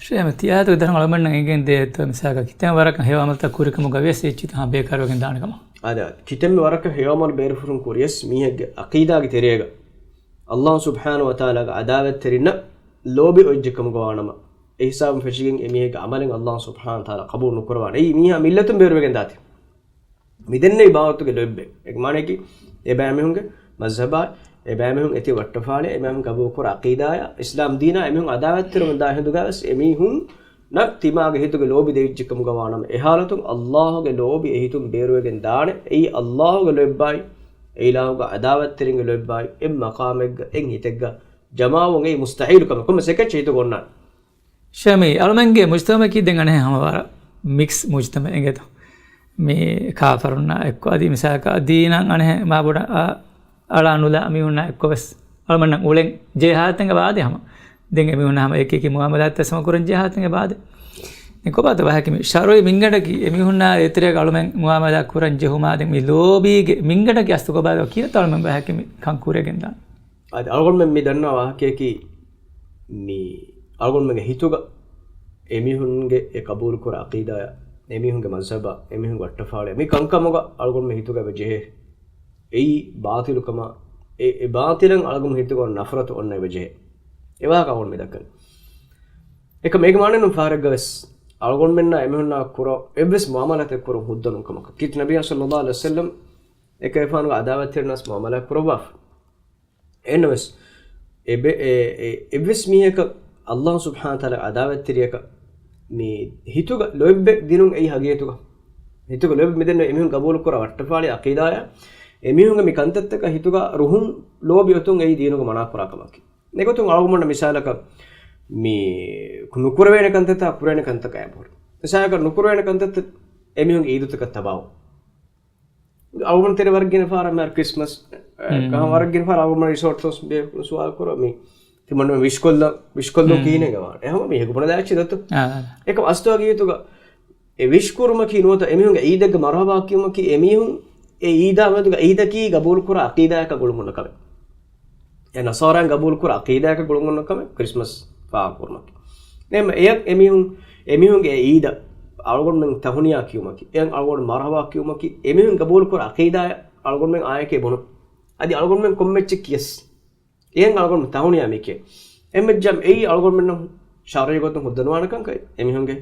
ޝޭޚް، ތިޔާތުގެ ދަރަން އަޅުގަނޑަށް އެނގެން ދޭތޯ، މިސާލަކަށް ކިތަންމެ ވަރަކަށް ހެޔޮ އަމަލުތައް ކުރިކަމުގަ ވިޔަސް އެއްޗިތައް ބޭކާރުވެގެން ދާނެ ކަމަށް. އާދެ، ކިތަންމެ ވަރަކަށް ހެޔޮ އަމަލު ބޭރުފުށުން ކުރިޔަސް މީހެއްގެ އަޤީދާގެ ތެރޭގަ ﷲ ސުބްޙާނަހޫ ވަތަޢާލާގެ ޢަދާވަތްތެރިންނަށް ލޯބި އޮތްޖެ ކަމުގަ ވާނަމަ، އެ ހިސާބުން ފެށިގެން އެމީހެއްގެ ޢަމަލެއް ﷲ ސުބްޙާނަހޫ ވަތަޢާލާ ޤަބޫލު ނުކުރަވާނެ. އެއީ މީހާ މިއްލަތުން ބޭރުވެގެން ދާތީ. މިދެންނެވި ބާވަތުގެ ލޯތްބެއް. އޭގެ މާނައަކީ، އެބައިމީހުންގެ މަޒްހަބާއި، އެބައިމީހުން އެތި ވައްޓަފާޅި، އެބައިމީހުން ގަބޫލުކުރާ ޢަޤީދާޔާ، އިސްލާމް ދީނާ އެމީހުން ޢަދާވަތްތެރިވަމުން ދާ ހިނދުގަވެސް އެމީހުންނަށް ތިމާގެ ހިތުގެ ލޯބި ދެވިއްޖެ ކަމުގަ ވާނަމަ، އެ ޙާލަތުން ﷲގެ ލޯބި އެ ހިތުން ބޭރުވެގެން ދާނެ. އެއީ ﷲގެ ލޯތްބާއި އެ އިލާހުގެ އަދާވަތްތެރިންގެ ލޯތްބާއި އެއް މަޤާމެއްގަ އެއް ހިތެއްގަ ޖަމާވުން އެއީ މުސްތަޙީލު ކަމެއް. ކޮންމެސް އެކައްޗެއް ހިތުގަ އޮންނާނެ. ޝަމީ، އަޅުމެންގެ މުޖްތަމަޢަކީ ދެން އަނެއް ހަމަ ވަރަށް މިކްސް މުޖްތަމަޢެއް އިނގޭތޯ. މި ކާފަރުންނާ އެއްކޮށް އަދި މިސާލަކަށް ދީނަށް އަނެއް މާބޮޑަށް އަ، އަޅާ ނުލާ މީހުންނާ އެއްކޮށް ވެސް އަޅުމެންނަށް އުޅެން ޖެހޭ ހާލަތެއްގަ ވާދޭ ހަމަ. ދެން އެމީހުންނާ ހަމަ އެކި އެކި މުއާމަލާތްތައް ހަމަ ކުރަން ޖެހޭ ހާލަތެއްގަ ވާދޭ. ދެން ކޮބާތޯ ބަހަކީ މި ޝަރުޢީ މިންގަނޑަކީ އެމީހުންނާ އެތެރޭގަ އަޅުމެން މުއާމަލާ ކުރަން ޖެހުމާ ދެން މި ލޯބީގެ މިންގަނޑަކީ އަސްލު ކޮބާތޯ ކިހިނެއްތޯ އަޅުމެން ބަހަކީ މި ކަން ކުރެގެން ދާން. އަދި އަޅުގަނޑުމެން މި ދަންނަ ވާހަކަޔަކީ މި އަޅުގަނޑުމެންގެ ހިތުގަ އެމީހުންގެ އެ ޤަބޫލުކުރާ ޢަޤީދާއާ، އެމީހުންގެ މަޒްހަބާ، އެމީހުންގެ އައްޓަފާޅިއާ، މި ކަންކަމުގަ އަޅުގަނޑުމެން ހިތުގަ އެބަ ޖެހޭ. އެއީ ބާޠިލުކަމާ، އެ، އެ ބާޠިލަށް އަޅުގަނޑު ހިތުގަ ނަފްރަތު އޮންނަ އެބަ ޖެހޭ. އެ ވާހަކަ އަޅުގަނޑު މި ދައްކަނީ. އެކަމް އޭގެ މާނައެއްނު ފަހަރެއްގަ ވެސް އަޅުގަނޑުމެންނާ އެމީހުންނާ ކުރާ އެއްވެސް މުއާމަލާތެއް ކުރުން ހުއްދަ ނޫން ކަމަކަށް. ކީރިތި ނަބިއްޔާ ޞައްލައްލާހު ޢަލައިހި ވަސައްލަމް އެކަލޭގެފާނުގެ އަދާވަތްތެރިންނާ ވެސް މުއާމަލާތް ކުރައްވާފަ. އެހެންނަމަވެސް، އެ ބެ-، އެ، އެ، އެއްވެސް މީހަކަށް ﷲ ސުބްޙާނަހޫ ވަތަޢާލާގެ އަދާވަތްތެރިޔަކަށް މި ހިތުގަ ލޯތްބެއް ދިނުން އެއީ ހަގީގަތުގަ. ހިތުގަ ލޯތްބެއް މިދެންނެވި އެމީހުން ގަބޫލުކުރާ ވައްޓަފާޅި ޢަޤީދާއާ، އެމީހުންގެ މި ކަންތައްތަކަށް ހިތުގަ ރުހުން ލޯބި އޮތުން އެއީ ދީނުގަ މަނާ ކުރާ ކަމަކީ. އެގޮތުން އަޅުގަނޑު މިސާލަކަށް މި ނުކުރެވޭނެ ކަންތައްތައް ކުރޭނެ ކަންތަކާ އެބަހުރި. މިސާލަކަށް ނުކުރެވޭނެ ކަންތައްތައް އެމީހުންގެ ޢީދުތަކަށް ތަބާވުން. އަޅުގަނޑު ތެރޭ ވަރަށް ގިނަ ފަހަރަށް މިހާރު ކްރިސްމަސް، އެ، މް. ކަހަން ވަރަށް ގިނަ ފަހަރަށް އަޅުގަނޑު ރިސޯޓްތައް ބޭފުޅުން ސުވާލު ކުރާ މި ތިމަން ވިޝްކޮށްލަން، ވިޝްކޮށްލުން މް. ކިހިނެއްގެ ވާނެ؟ އެ ހަމަ މީހަކު ބުނެދާ އެއްޗެއް ދަތު. އާ. އެކަމް އަސްލު ހަގީގަތުގަ އެ ވިޝް ކުރުމަކީ ނުވަތަ އެމީހުންގެ ޢީދެއްގެ މަރުޙަބާ ކިޔުމަކީ އެމީހުން އެ ޢީދާ މެދުގަ ޢީދަކީ ގަބޫލުކުރާ ޢަޤީދާއަކަށް ގުޅުން ހުންނަ ކަމެއް. އެ ނަޞާރާއިން ގަބޫލުކުރާ ޢަޤީދާއަކަށް ގުޅުން ހުންނަ ކަމެއް ކްރިސްމަސް ފާހަގަކުރުމަކީ. އެހެން އެއަށް އެމީހުން، އެމީހުންގެ ޢީދަށް އަޅުގަނޑުމެން ތަހުނިޔާ ކިޔުމަކީ، އެއަށް އަޅުގަނޑު މަރުޙަބާ ކިޔުމަކީ، އެމީހުން ގަބޫލުކުރާ ޢަޤީދާއަށް އަޅުގަނޑުމެން އާއެކޭ ބުނުން. އަދި އަޅުގަނޑުމެން ކޮންމެ އެއްޗެއް ކިޔަސް އެއަށް އަޅުގަނޑު ތަހުނިޔާ މިކޭ. އެންމެ ޖަމް އެއީ އަޅުގަނޑުމެންނަށް ޝަރުޢީ ގޮތުން ހުއްދަ ނުވާނެ ކަންކަން. އެމީހުންގެ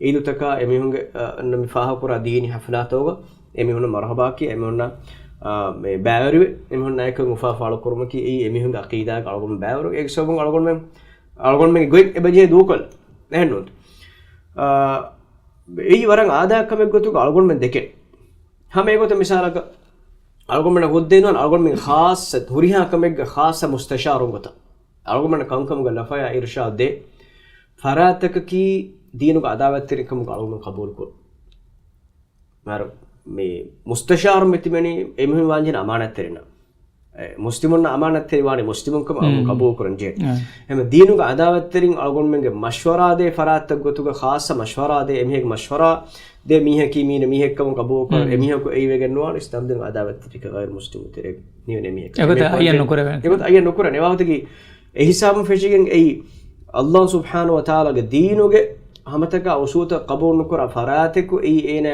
ޢީދުތަކާ، އެމީހުންގެ، އަ، މި ފާހަގަކުރާ ދީނީ ޙަފްލާތަކުގަ އެމީހުންނަށް މަރުޙަބާކީ، އެމީހުންނަށް، އާ، މި ބައިވެރިވެ، އެމީހުންނާ އެކަން އުފާ ފާޅުކުރުމަކީ އެއީ އެމީހުންގެ ޢަޤީދާގެ އަޅުގަނޑު ބައިވެރި. އޭގެ ސަބަބުން އަޅުގަނޑުމެން، އަޅުގަނޑުމެންގެ ގޮތް އެބަޖެހޭ ދޫކޮށްލަން. އެހެންނޫން. އާ، އެއީ ވަރަށް އާދައިގެ ކަމެއް ގޮތުގަ އަޅުގަނޑުމެން ދެކެން. ހަމަ އެގޮތަށް މިސާލަކަށް، އަޅުގަނޑުމެންނަށް ހުއްދަ އިންނަވާނެ އަޅުގަނޑުމެން ޚާއްޞަ، ހުރިހާ ކަމެއްގެ ޚާއްޞަ މުސްތަޝާރުން ގޮތަށް. އަޅުގަނޑުމެންނަށް ކަންކަމުގެ ލަފަޔާ އިރުޝާދު ދޭ ފަރާތްތަކަކީ ދީނުގެ އަދާވަތްތެރިކަމުގަ އަޅުގަނޑު ޤަބޫލުކުރުން. މިހާރު މި މުސްތަޝާރުން މި ތިބެނީ އެމީހުން ވާންޖެހޭ އަމާނާތްތެރިންނާ. އެ، މުސްލިމުންނަށް އަމާނާތްތެރި ވާނީ މުސްލިމުން ކަމަށް އަޅުގަނޑު މް. ޤަބޫލުކުރަން ޖެހޭ. އާ. އެހެން ދީނުގެ އަދާވަތްތެރިން އަޅުގަނޑުމެންގެ މަޝްވަރާ ދޭ ފަރާތްތައް ގޮތުގަ ޚާއްޞަ މަޝްވަރާ ދޭ، އެމީހެއްގެ މަޝްވަރާ ދޭ މީހަކީ މީނަ މީހެއްކަމަށް ޤަބޫލުކުރަން، މް. އެމީހަކު އެއީވެގެން ނުވާނެ އިސްލާމްދީނުގެ އަދާވަތްތެރިކަން ޣައިރު މުސްލިމުން ތެރޭގަ ނިވެނޭ މީހެއް. އެގޮތަށް އެމީހެއް އައްޔަން ނުކުރެވޭނެ. އެގޮތަށް އައްޔަން ނުކުރަން. އެވާހަކަތަކީ އެހިސާބުން ފެށިގެން އެއީ ﷲ ސުބްޙާނަހޫ ވަތަޢާލާގެ ދީނުގެ ހަމަތަކާ އުޞޫލުތައް ޤަބޫލު ނުކުރާ ފަރާތެކު އެއީ އޭނާ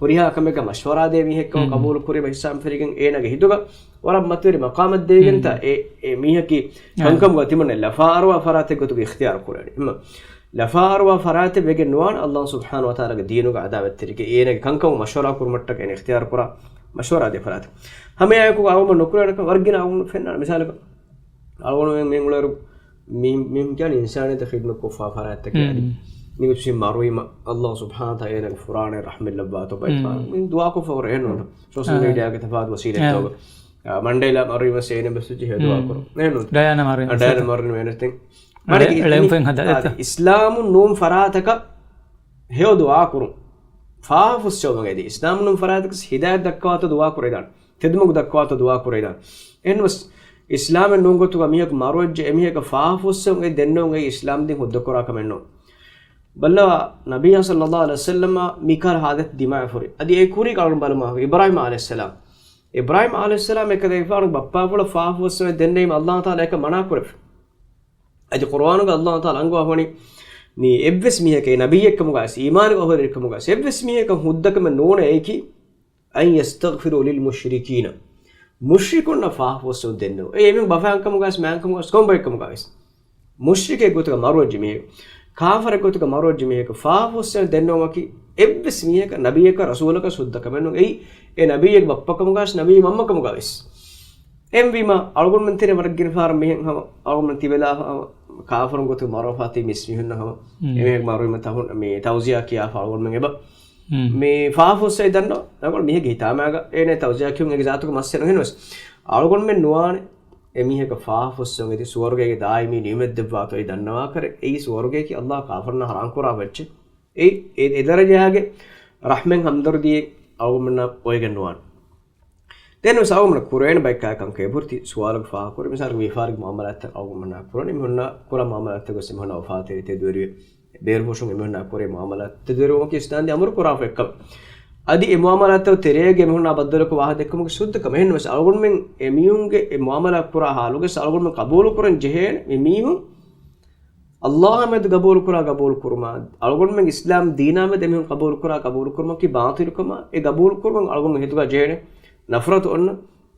ހުރިހާ ކަމެއްގަ މަޝްވަރާ ދޭ މީހެއްކަމަށް މް. ޤަބޫލު ކުރީމަ ހިސާބުން ފެށިގެން އޭނާގެ ހިތުގަ ވަރަށް މަތިވެރި މަޤާމެއް ދެވިގެންތާ މް. އެ، އެ މީހަކީ އާ. ކަންކަމުގަ ތިމަންނަ ލަފާ އަރުވާ ފަރާތެއް ގޮތުގަ އިޚްތިޔާރު ކުރާނީ. އެމަ ލަފާ އަރުވާ ފަރާތެއް ވެގެން ނުވާނެ ﷲ ސުބްޙާނަހޫ ވަތަޢާލާގެ ދީނުގެ އަދާވަތްތެރިކަން އޭނާގެ ކަންކަމުގަ މަޝްވަރާ ކުރުމަށްޓަކައި އޭނާ އިޚްތިޔާރު ކުރާ މަޝްވަރާ ދޭ ފަރާތެއް. ހަމައެއާއެކު އަޅުގަނޑު ނުކުރެވޭނެ ކަން ވަރަށް ގިނަ އަޅުގަނޑު ފެންނާނެ. މިސާލަކަށް އަޅުގަނޑު މި، މި އުޅޭއިރު މި، މި ކިޔާނީ އިންސާނިއްޔަތަށް ޚިދުމަތް ކޮށްފާ ފަރާތްތަކެއް އަދި. މް. މި މުސްލިމް މަރުވީމަ ﷲ ސުބްޙާނަހޫ ވަތަޢާލާ އޭނާގެ ފުރާނައަށް ރަޙްމަތް ލައްވާތޯ ބައި މް. ފާ-، މި ދުޢާ ކޮށްފަ ހުރޭ އެހެންނޫން. ސޯޝަލް އާ. މީޑިއާގެ ތަފާތު ވަސީލަތްތަކުގަ. އާ. އާ، މަންޑޭލާ މަރުވީމަ އޭނަ ބެސް ވެއްޖެ ހެޔޮ ދުޢާ މް. ކުރުން. އެހެންނޫން. ޑަޔާނާ މަރުވީމަ ޑަޔާނާ މަރުވީމަ އޭނަ ތިން. އަދި އެޅެން ފެން ހަދާ އަދި ދެއްތަ؟ އިސްލާމުން ނޫން ފަރާތަކަށް ހެޔޮ ދުޢާ ކުރުން. ފާފަ ފުއްސެވުމަށް އެދި. އިސްލާމުން ނޫން ފަރާތަކަށް ހިދާޔަތް ދައްކަވާތޯ ދުޢާ ކުރެވިދާނެ. ތެދުމަގު ދައްކަވާތޯ ދުޢާ ކުރެވިދާނެ. އެހެންވެސް އިސްލާމެއް ނޫން ގޮތުގަ މީހަކު މަރުވެއްޖެ އެމީހަކަށް ފާފަ ފުއްސެވުން އެ ދެންނެވުން އެއީ އިސްލާމް ދީން ހުއްދަކުރާ ކަމެއް ނޫން. ބައްލަވާ، ނަބިއްޔާ ޞައްލައްލާހު ޢަލައިހި ވަސައްލަމަ މިކަހަލަ ހާލަތެއް ދިމާވެފަ ހުރި. އަދި އެ ކުރީގަ އަޅުގަނޑު ބަލަމާ، އިބްރާހީމް ޢަލައިހިއްސަލާމް. އިބްރާހީމް ޢަލައިހިއްސަލާމް އެކަލޭގެފާނުގެ ބައްޕާފުޅަށް ފާފަ ފުއްސެވުން ދެންނެވީމަ ﷲ ތަޢާލާ އެކަން މަނާ ކުރެއްވި. އަދި ޤުރުއާނުގަ ﷲ ތަޢާލާ އަންގަވާފަ ވަނީ، މި އެއްވެސް މީހަކަށް ނަބިއްޔެއްކަމުގައިސް، އީމާނުގަ އޮހޮރިކަމުގައިސް، އެއްވެސް މީހަކަށް ހުއްދަކަމެއް ނޫނޭ އެއީކީ، أن يستغفروا للمشركين. މުޝްރިކުންނަށް ފާފަ ފުއްސެވުން ދެންނެވުން. އެ އެމީހުން ބަފައިން ކަމުގައިސް، މާތް ކަމުގައިސް، ކޮން ބައެއް ކަމުގައިސް. މުޝްރިކެއް ގޮތުގަ މަރުވެއްޖެ މީހެއް، ކާފަރެއް ގޮތުގަ މަރުވެއްޖެ މީހަކަށް ފާފަ ފުއްސެވުން ދެންނެވުމަކީ، އެއްވެސް މީހަކަށް ނަބިއްޔަކަށް ރަސޫލަކަށް ހުއްދަ ކަމެއް ނޫން. އެއީ، އެ ނަބިއްޔެއްގެ ބައްޕަ ކަމުގައިސް، ނަބިއްޔެއްގެ މަންމަ ކަމުގައިސް. އެހެންވީމަ، އަޅުގަނޑުމެން ތެރޭ ވަރަށް ގިނަ ފަހަރަށް މިހެން ހަމަ، އަޅުގަނޑުމެން ތިބެލާފަ ހަމަ، ކާފަރުން ގޮތުގަ މަރުވެފަ ތިބި މީސްމީހުންނަށް ހަމަ، މް. އެމީހެއް މަރުވީމަ ތަހުން، މި ތައުޒިޔާ ކިޔާފަ އަޅުގަނޑުމެން އެބަ މި ފާފަ ފުއްސައި ދަންނަ ރަނގަޅު މީހެއްގެ ހިތާމާގަ އޭނަ ތައުޒިޔާ ކިޔުން އޭގެ ޒާތުގަ މައްސަލަ ނުހެން ވެސް، އަޅުގަނޑުމެން ނުވާނެ އެ މީހަކަށް ފާފަ ފުއްސަވަން އެދި ސުވަރުގޭގެ ދާއިމީ ނިޢުމަތް ދެއްވާތޯ އެ ދަންނަވާކަށް. އެއީ ސުވަރުގޭކީ އައްލާހް ކާފަރުންނާ ޙަރާމް ކުރާފަ އެއްޗެއް. އެ، އެ، އެ ދަރަޖައިގެ ރަޙްމެއް ހަމްދަރުދީއެއް އަޅުގަނޑުމެންނާ އޮވެގެން ނުވާނެ. ދެން ވެސް އަޅުގަނޑުމެންނަށް ކުރެވޭނެ ބައެއް ކަންކަން އެބަހުރި ސުވާލުގެ ފާހަގަކުރި މިސާލަކަށް ވިޔަފާރިގެ މުއާމަލާތްތައް އަޅުގަނޑުމެންނާ ކުރަނީ އެމީހުންނާ ކުރާ މުއާމަލާތްތައް ވެސް އެމީހުންނާ އުފާތެރި ތެދުވެރިވެ ބޭރުފުށުން އެމީހުންނާ ކުރޭ މުއާމަލާތް ތެދުވެރިވުމަކީ އިސްލާމްދީން އަމުރު ކުރާފަ އެއްކަމަށް. އަދި އެ މުއާމަލާތްތައް ތެރޭގަ އެމީހުންނާ ބައްދަލުކޮށް ވާހަކަ ދެއްކުމަކީ ޝުއްދަކަމެއް. އެހެން ވެސް އަޅުގަނޑުމެން އެމީހުންގެ އެ މުއާމަލާތް ކުރާ ޙާލުގަ ވެސް އަޅުގަނޑުމެން ޤަބޫލު ކުރަން ޖެހޭނެ މި މީހުން އައްލާހާ މެދު ގަބޫލުކުރާ ގަބޫލުކުރުމާ، އަޅުގަނޑުމެން އިސްލާމް ދީނާ މެދު އެމީހުން ގަބޫލުކުރާ ގަބޫލުކުރުމަކީ ބާޠިލުކަމާ، އެ ގަބޫލުކުރުމަށް އަޅުގަނޑު ހިތުގަ ޖެހޭނެ ނަފްރަތު އޮންނަ،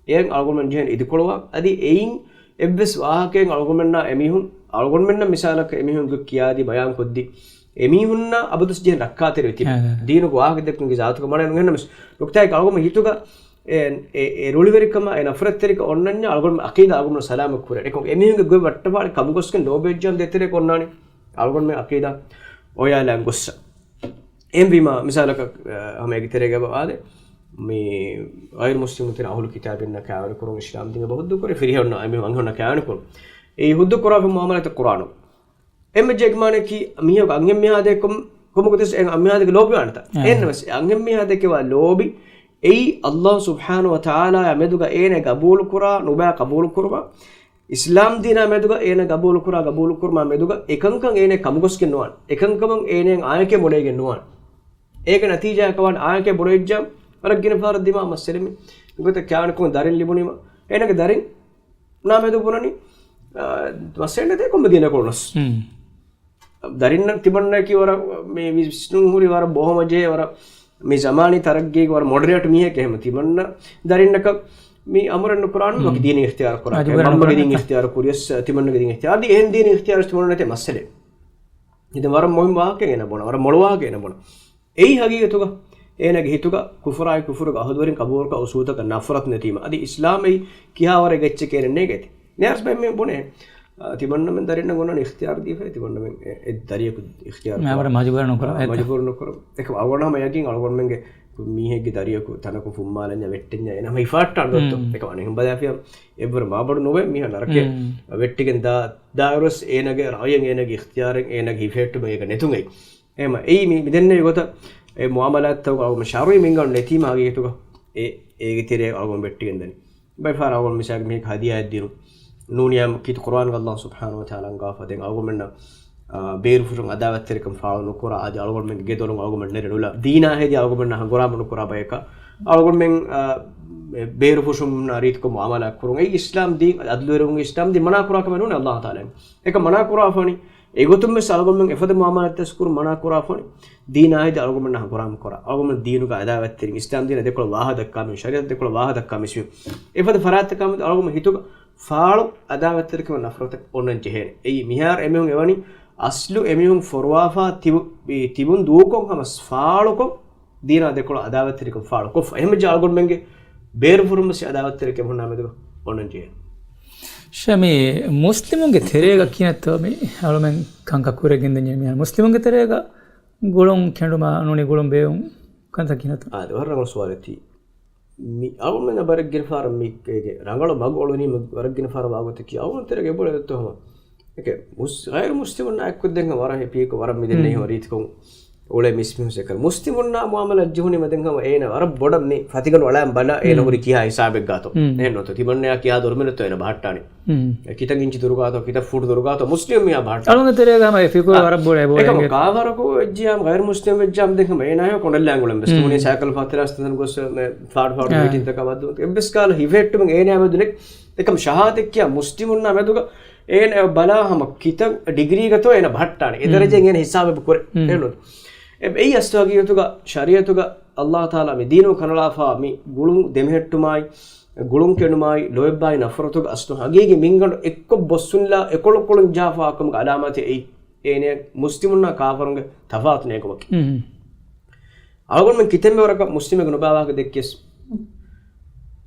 އެއަށް އަޅުގަނޑުމެން ޖެހޭނެ އިދިކޮޅުވާ. އަދި އެއިން އެއްވެސް ވާހަކައެއް އަޅުގަނޑުމެންނާ އެމީހުން، އަޅުގަނޑުމެންނަށް މިސާލަކަށް އެމީހުންގެ ކިޔާދީ ބަޔާންކޮށްދީ، އެމީހުންނާ އަބަދުސް ޖެހެން ރައްކާތެރިވެ ތިބި. ހެއް، ހެއް، ހެއް. ދީނުގެ ވާހަކަ ދެއްކުމުގެ ޒާތުގަ މާނަ ނުހެންނަމަސް. ނުކުތާއެއް އަޅުގަނޑު ހިތުގަ އެ، އެ، އެ ރުޅިވެރިކަމާ، އެ ނަފްރަތްތެރިކަން އޮންނަންޏާ އަޅުގަނޑު އަޤީދާ އަޅުގަނޑު ސަލާމަތް ކުރޭ. އެކަމަކު އެމީހުންގެ ގޮތް ވައްޓަފާޅި ކަމުގޮސްގެން ލޯބިވެއްޖާމަ ދޭތެރެއަކަށް އޮންނާނީ. އަޅުގަނޑުމެން އަޤީދާ އޮޔާލާން ގޮއްސަ. އެހެންވީމާ، މިސާލަކަށް، އަ، ހަމަ އޭގެ ތެރޭގަ ވާދެ، މި ޣައިރު މުސްލިމުން ތިރަ އަހުލު ކިތާބިންނަށް ކާވެނިކުރުން އިސްލާމް ދީން އެބަ ހުއްދަ ކުރޭ ފިރިހެން އަންހެން ހުންނަ ކާވެނިކުރުން. އެ ހުއްދަ ކުރާފަ މުއާމަލާތެއް ކުރާނު. އެންމެ ޖެހިގެ މާނައަކީ، މީހަކު އަންހެން މީހާ ދެކޮށް، ކޮމަކު ދެސް އެ އަންހެން މީހާ ދެކެ ލޯބިވާނެތަ؟ އެހެން. އެހެންނަމަސް އެ އަންހެން މީހާ ދެކެވާ ލޯބި، އެއީ އައްލާހު ސުބްޙާނަހު ވަ ތަޢާލާ މެދުގަ އޭނަ ގަބޫލު ކުރާ، ނުބައި ގަބޫލު ކުރުމާ، އިސްލާމް ދީނާ މެދުގަ އޭނަ ގަބޫލު ކުރާ، ގަބޫލު ކުރުމާ މެދުގަ އެކަންކަން އޭނަ ކަމުގޮސްގެން ނުވާނެ. އެކަންކަމަށް އޭނައަށް އާނއެކޭ ބުނެގެން ނުވާނެ. އޭގެ ނަތީޖާއަކަށް ވާނެ އާނއެކޭ ބުނެވިއްޖާ، ވަރަށް ގިނަ ފަހަރަށް ދިމާ މައްސަލަ މި. ގޮތަށް ކާވެނިކޮށް ދަރިން ލިބުނީމަ، އޭނަގެ ދަރިން ނާ މެދު ބުނަނީ، އާ، މައްސަލަ ނެތޭ ކޮންމެ ދީނަކު ނަސް. ހުން. ދަރިންނަށް ތިމަންނައަކީ ވަރަށް މި ވިސްނުން ހުރި ވަރަށް ބޯހަމަ ޖެހޭ ވަރަށް މި ޒަމާނީ ތަރައްގީގެ ވަރަށް މޮޑަރޭޓް މީހެކޭ. އެހެން ތިމަންނަ ދަރިންނަކަށް މި އަމުރެއް ނުކުރާނު ވަކި ދީނީ އިޚްތިޔާރު ކުރާ. މަންމަގެ ދީން އިޚްތިޔާރު ކުރިޔަސް ތިމަންނަގެ ދީން އިޚްތިޔާރު. އަދި އެހެން ދީނީ އިޚްތިޔާރު ތިމަންނަ ނެތޭ މައްސަލަ. އިދެން ވަރަށް މުހިންމު ވާހަކައެއް އޭނަ ބުނާ. ވަރަށް މޮޅު ވާހަކައެއް އޭނަ ބުނާ. އެއީ ހަގީގަތުގަ އޭނަގެ ހިތުގަ ކުފުރާއި ކުފުރުގެ އަހުލުވެރިން ޤަބޫލުކުރާ އުސޫލުތަކަށް ނަފްރަތު ނެތީމަ. އަދި އިސްލާމް އެއީ ކިހާވަރެއްގެ އެއްޗެކޭ ނޭނގޭތީ. ނޭސް ބައެއް މި ބުނޭ، އާ، ތިމަންނަމެން ދަރިންނަށް އޮންނަނީ އިޚްތިޔާރު ދީފައި، ތިމަންނަމެން އެ، އެ ދަރިޔަކު އިޚްތިޔާރު މި ކުރާ. އަވަރަށް މަޖުބޫރު ނުކުރާ. އާ، އެއް މަޖުބޫރު ނުކުރާ. އެކަމަ އަޅުގަނޑު ހަމަ ޔަގީން އަޅުގަނޑުމެންގެ މީހެއްގެ ދަރިޔަކު ތަނަކުން ފުއްމާލަންޏާ ވެއްޓެންޏާ އޭނަ ހަމަ ހިފާއްޓާން ދޮއްތޯ. މް. އެކަމަ އަނެއް ހަމަ ބަލާފިޔާ އެއްވަރު މާބޮޑު ނުވޭ މީހާ ނަރަކައެއް މް. ވެއްޓިގެން ދާ، ދާއިރުވެސް އޭނަގެ ރައުޔެއް އޭނަގެ އިޚްތިޔާރެއް އޭނަގެ ހިފެހެއްޓުމެއް އޭގަ ނެތުން އެއީ. އެހެމަ އެއީ މި، މި ދެންނެވި ގޮތަށް އެ މުއާމަލާތްތަކުގަ އަޅުގަނޑު ޝަރުޢީ މިންގަނޑު ނެތީމަ ހަގީގަތުގަ އެ، އޭގެ ތެރޭ އަޅުގަނޑު ވެއްޓިގެން ދަނީ. ބައެއް ފަހަރަށް އަޅުގަނޑު މިސާލަކަށް މީހަކަށް ހަދިޔާއެއް ދިނުން ނޫނިޔާ ކީރިތި ޤުރުއާންގަ އައްލާހު ސުބްޙާނަހު ވަ ތަޢާލާ އަންގާފަ ދެން އަޅުގަނޑުމެންނަށް، އާ، ބޭރުފުށުން އަދާވަތްތެރިކަން ފާޅު ނުކުރާ، އަދި އަޅުގަނޑުމެންގެ ގެދޮރުން އަޅުގަނޑުމެން ނެރެ ނުލާ، ދީނާ ހެދި އަޅުގަނޑުމެންނާ ހަނގުރާމަ ނުކުރާ ބަޔަކަށް އަޅުގަނޑުމެން، އާ، ބޭރުފުށުން ރީތިކޮށް މުއާމަލާތް ކުރުން. އެއީ އިސްލާމް ދީން، އަދްލުވެރިވުން އިސްލާމް ދީން މަނާ ކުރާ ކަމެއް ނޫނޭ އައްލާހު ތަޢާލާ. އެކަން މަނާ ކުރާފަނި. އެގޮތުން ވެސް އަޅުގަނޑުމެން އެފަދަ މުއާމަލާތްތައް ކުރުން މަނާ ކުރާފަނި. ދީނާ ހެދި އަޅުގަނޑުމެންނާ ހަނގުރާމަ ކުރާ. އަޅުގަނޑުމެން ދީނުގަ އަދާވަތްތެރިން، އިސްލާމް ދީނަށް ދެކޮޅަށް ވާހަކަ ދައްކާ މި، ޝަރީޢަތަށް ދެކޮޅަށް ވާހަކަ ދައްކާ މިސް މި. އެފަދަ ފަރާތްތަކާމެދު އަޅުގަނޑު ހިތުގަ ފާޅު އަދާވަތްތެރިކަމެއް ނަފްރަތެއް އޮންނަން ޖެހޭނެ. އެއީ މިހާރު އެމީހުން އެވަނީ އަސްލު އެމީހުން ފޮރުވާފާ ތިބު، ތިބުން ދޫކޮށް ހަމަ ފާޅުކޮށް ދީނާ ދެކޮޅަށް އަދާވަތްތެރިކަން ފާޅުކޮށްފަ. އެހެންވެއްޖެ އަޅުގަނޑުމެންގެ ބޭރުފުށުން ވެސް އަދާވަތްތެރިކަން އެމީހުންނާ މެދުގަ އޮންނަން ޖެހޭނެ. ޝަމީ، މުސްލިމުންގެ ތެރޭގަ ކިހިނެއްތޯ މި އަޅުމެން ކަންކަން ކުރެގެންދިން މިހާރު މުސްލިމުންގެ ތެރޭގަ ގުޅުން ކެނޑުމާ ނޫނީ ގުޅުން ބޭއްވުން ކަންތައް ކިހިނެއްތޯ؟ އާދެ، ވަރަށް ރަނގަޅު ސުވާލެއް ތީ. މި އަޅުމެންނަށް ވަރަށް ގިނަ ފަހަރަށް މި ރަނގަޅު މަގު އޮޅުނީމަ ވަރަށް ގިނަ ފަހަރަށް ވާގޮތަކީ އަޅުމެން ތެރޭގަ އެބަ އޮޅޭ ދެއްތޯ ހަމަ. އެކެ މުސް-، ޣައިރު މުސްލިމުންނާ އެއްކޮށް ދެން ވަރަށް ހެޕީކޮށް ވަރަށް މި ދެންނެ ހުން. އެހެން ރީތިކޮށް އުޅޭ މިސް މީހުން ސެކަރ. މުސްލިމުންނާ މުއާމަލާ ޖެހުނީމަ ދެން ހަމަ އޭނަ ވަރަށް ބޮޑަށް މި ފަތިގަނޑު އަޅާން ބަލާ އޭނަ ހުރި ކިހާ ހިސާބެއްގާތޯ. އެހެން ނޫންތޯ. ތިމަންނަޔާ ކިހާ ދުރުމިނެއްތޯ އޭނަ ބަހައްޓާނީ. އެ ކިތައް އިންޗި ދުރުގާތޯ، ކިތައް ފުޓް ދުރުގާތޯ މުސްލިމު މީހާ ބަހައްޓާނީ. އަޅުގަނޑު ތެރޭގަ ހަމަ އެ ފިކުރު އާ، ވަރަށް ބޮޑަށް އެބަ އެކަމަ އެނގޭ. ކާފަރަކު ވެއްޖިޔާމަ، ޣައިރު މުސްލިމް ވެއްޖިޔާމަ ދެން ހަމަ އޭނާ ކޮނޑަށް ލާނގުޅެން ވެސް. ތިމަނީ ސައިކަލް ފަތިރާސް ތަން ގޮސް ފާޑު ފާޑު އާ. މީޓިންތަކާ ވައްދު. އެއްވެސް ކާލަ ހިފެހެއްޓުމެއް އޭނާ މެދު ނެތް. އެކަމަ ޝަހާދަތް ކިޔާ މުސްލިމުންނާ މެދުގަ އޭނަ ބަލާ ހަމަ ކިތައް ޑިގްރީގަތޯ އޭނަ ބަހައްޓާނެ. އެ ދަރަޖައިން އޭނަ ހިސާބެއް ކުރޭ. އެހެންނު. އެ، އެއީ އަސްލު ހަގީގަތުގަ ޝަރީއަތުގަ އައްލާހު ތަޢާލާ މި ދީނު ކަނޑައަޅާފާ މި ގުޅުން ދެމެހެއްޓުމާއި، ގުޅުން ކެނޑުމާއި، ލޯތްބާއި ނަފްރަތުގެ އަސްލު ހަގީގީ މިންގަނޑު އެއްކޮށް ބޮއްސުންލާ އެކޮޅުކޮޅުން ޖާފާ ކަމުގެ އަލާމާތެއް އެއީ. އޭނަ މުސްލިމުންނާ ކާފަރުންގެ ތަފާތު ނޭނގުމަކީ. އަޅުގަނޑުމެން ކިތަންމެ ވަރަކަށް މުސްލިމެއްގެ ނުބައި ވާހަކަ ދެއްކިޔަސް،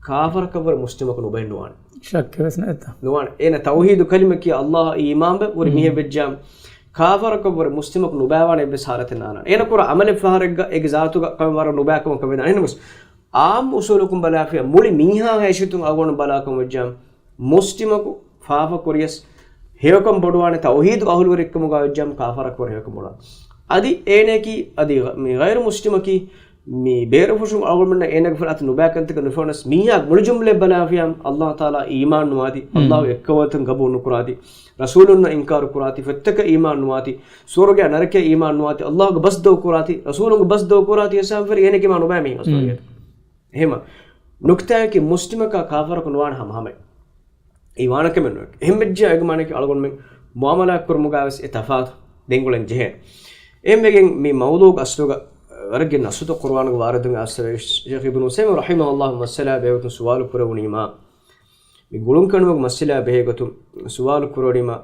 ކާފަރަކަށްވުރެ މުސްލިމަކު ނުބައެއް ނުވާނެ. ޝައްކެއް ވެސް ނެތްތަ؟ ނުވާނެ. އޭނަ ތައުހީދު ކަލިމަ ކިޔާ އައްލާހަށް އީމާންވެ ހުރި މީހެއް ވެއްޖާމަ، ކާފަރަކަށްވުރެ މުސްލިމަކު ނުބައިވާނެ އެއްވެސް ހާލަތެއް ނާންނާނެ. އޭނަ ކުރާ ޢަމަލެއް ފަހަރެއްގަ އޭގެ ޒާތުގަ ކަމެއް ވަރަށް ނުބައިކަމަކަށް ވެދާނެ. އެހެންވެސް އާއްމު އުސޫލަކުން ބަލާފިޔާ މުޅި މީހާ ހައިސިއްޔަތުން އަޅުގަނޑު ބަލާކަމަށް ވެއްޖާމަ، މުސްލިމަކު ފާފަ ކުރިޔަސް ހެޔޮކަން ބޮޑުވާނެ، ތައުޙީދު އަހުލުވެރިކަމުގަ ވެއްޖާމަ ކާފަރަކު ވަރަށް ހެޔޮކަން ބޮޑުވާނެ. އަދި އޭނައަކީ އަދި މި ޣައިރު މުސްލިމަކީ މި ބޭރުފުށުން އަޅުގަނޑުމެންނަށް އޭނަގެ ފަރާތުން ނުބައިކަންތަކެއް ނުފެނުނަސް، މީހާ މުޅި ޖުމްލައެއް ބަލާފިޔާ، ﷲ ތަޢާލާ އީމާން ނުވާތީ، ﷲ އެއްކައުވަންތަން ގަބޫލު ނުކުރާތީ، ރަސޫލުންނަށް އިންކާރު ކުރާތީ، ފޮތްތަކަށް އީމާން ނުވާތީ، ސުވަރުގެއާ ނަރަކަޔަށް އީމާން ނުވާތީ، ﷲ ގެ ބަސް ދޫކުރާތީ، ރަސޫލުންގެ ބަސް ދޫކުރާތީ ހިސާބު ފެރި އޭނަ އީމާން ނުބައި މީހެއް އަސްލު. އެހެމަ ނުކްތާއަކީ މުސްލިމަކާ ކާފަރަކު ނުވާނެ ހަމަހަމަ. އެއީ ވާނެ ކަމެއް ނުވޭ. އެހެން ވެއްޖެ އޭގެ މާނައަކީ އަޅުގަނޑުމެން މުޢާމަލާތް ކުރުމުގަ ވެސް އެ ތަފާތު ގެންގުޅެން ޖެހޭނެ. އެހެންވެގެން މި މައުޟޫޢުގެ އަސްލުގަ ވަރަށް ގިނަ ނައްޞުތައް ޤުރުއާނުގަ ވާރިދުވެ އައިސްފަވޭ. ޝޭޚް އިބްނު ޢުސައިމީން ރަޙިމަހުﷲ މައްސަލާ ބެހޭގޮތުން ސުވާލު ކުރެވުނީމާ، މި ގުޅުންކެނޑުމުގެ މައްސަލާ ބެހޭގޮތުން ސުވާލު ކުރެވުނީމާ،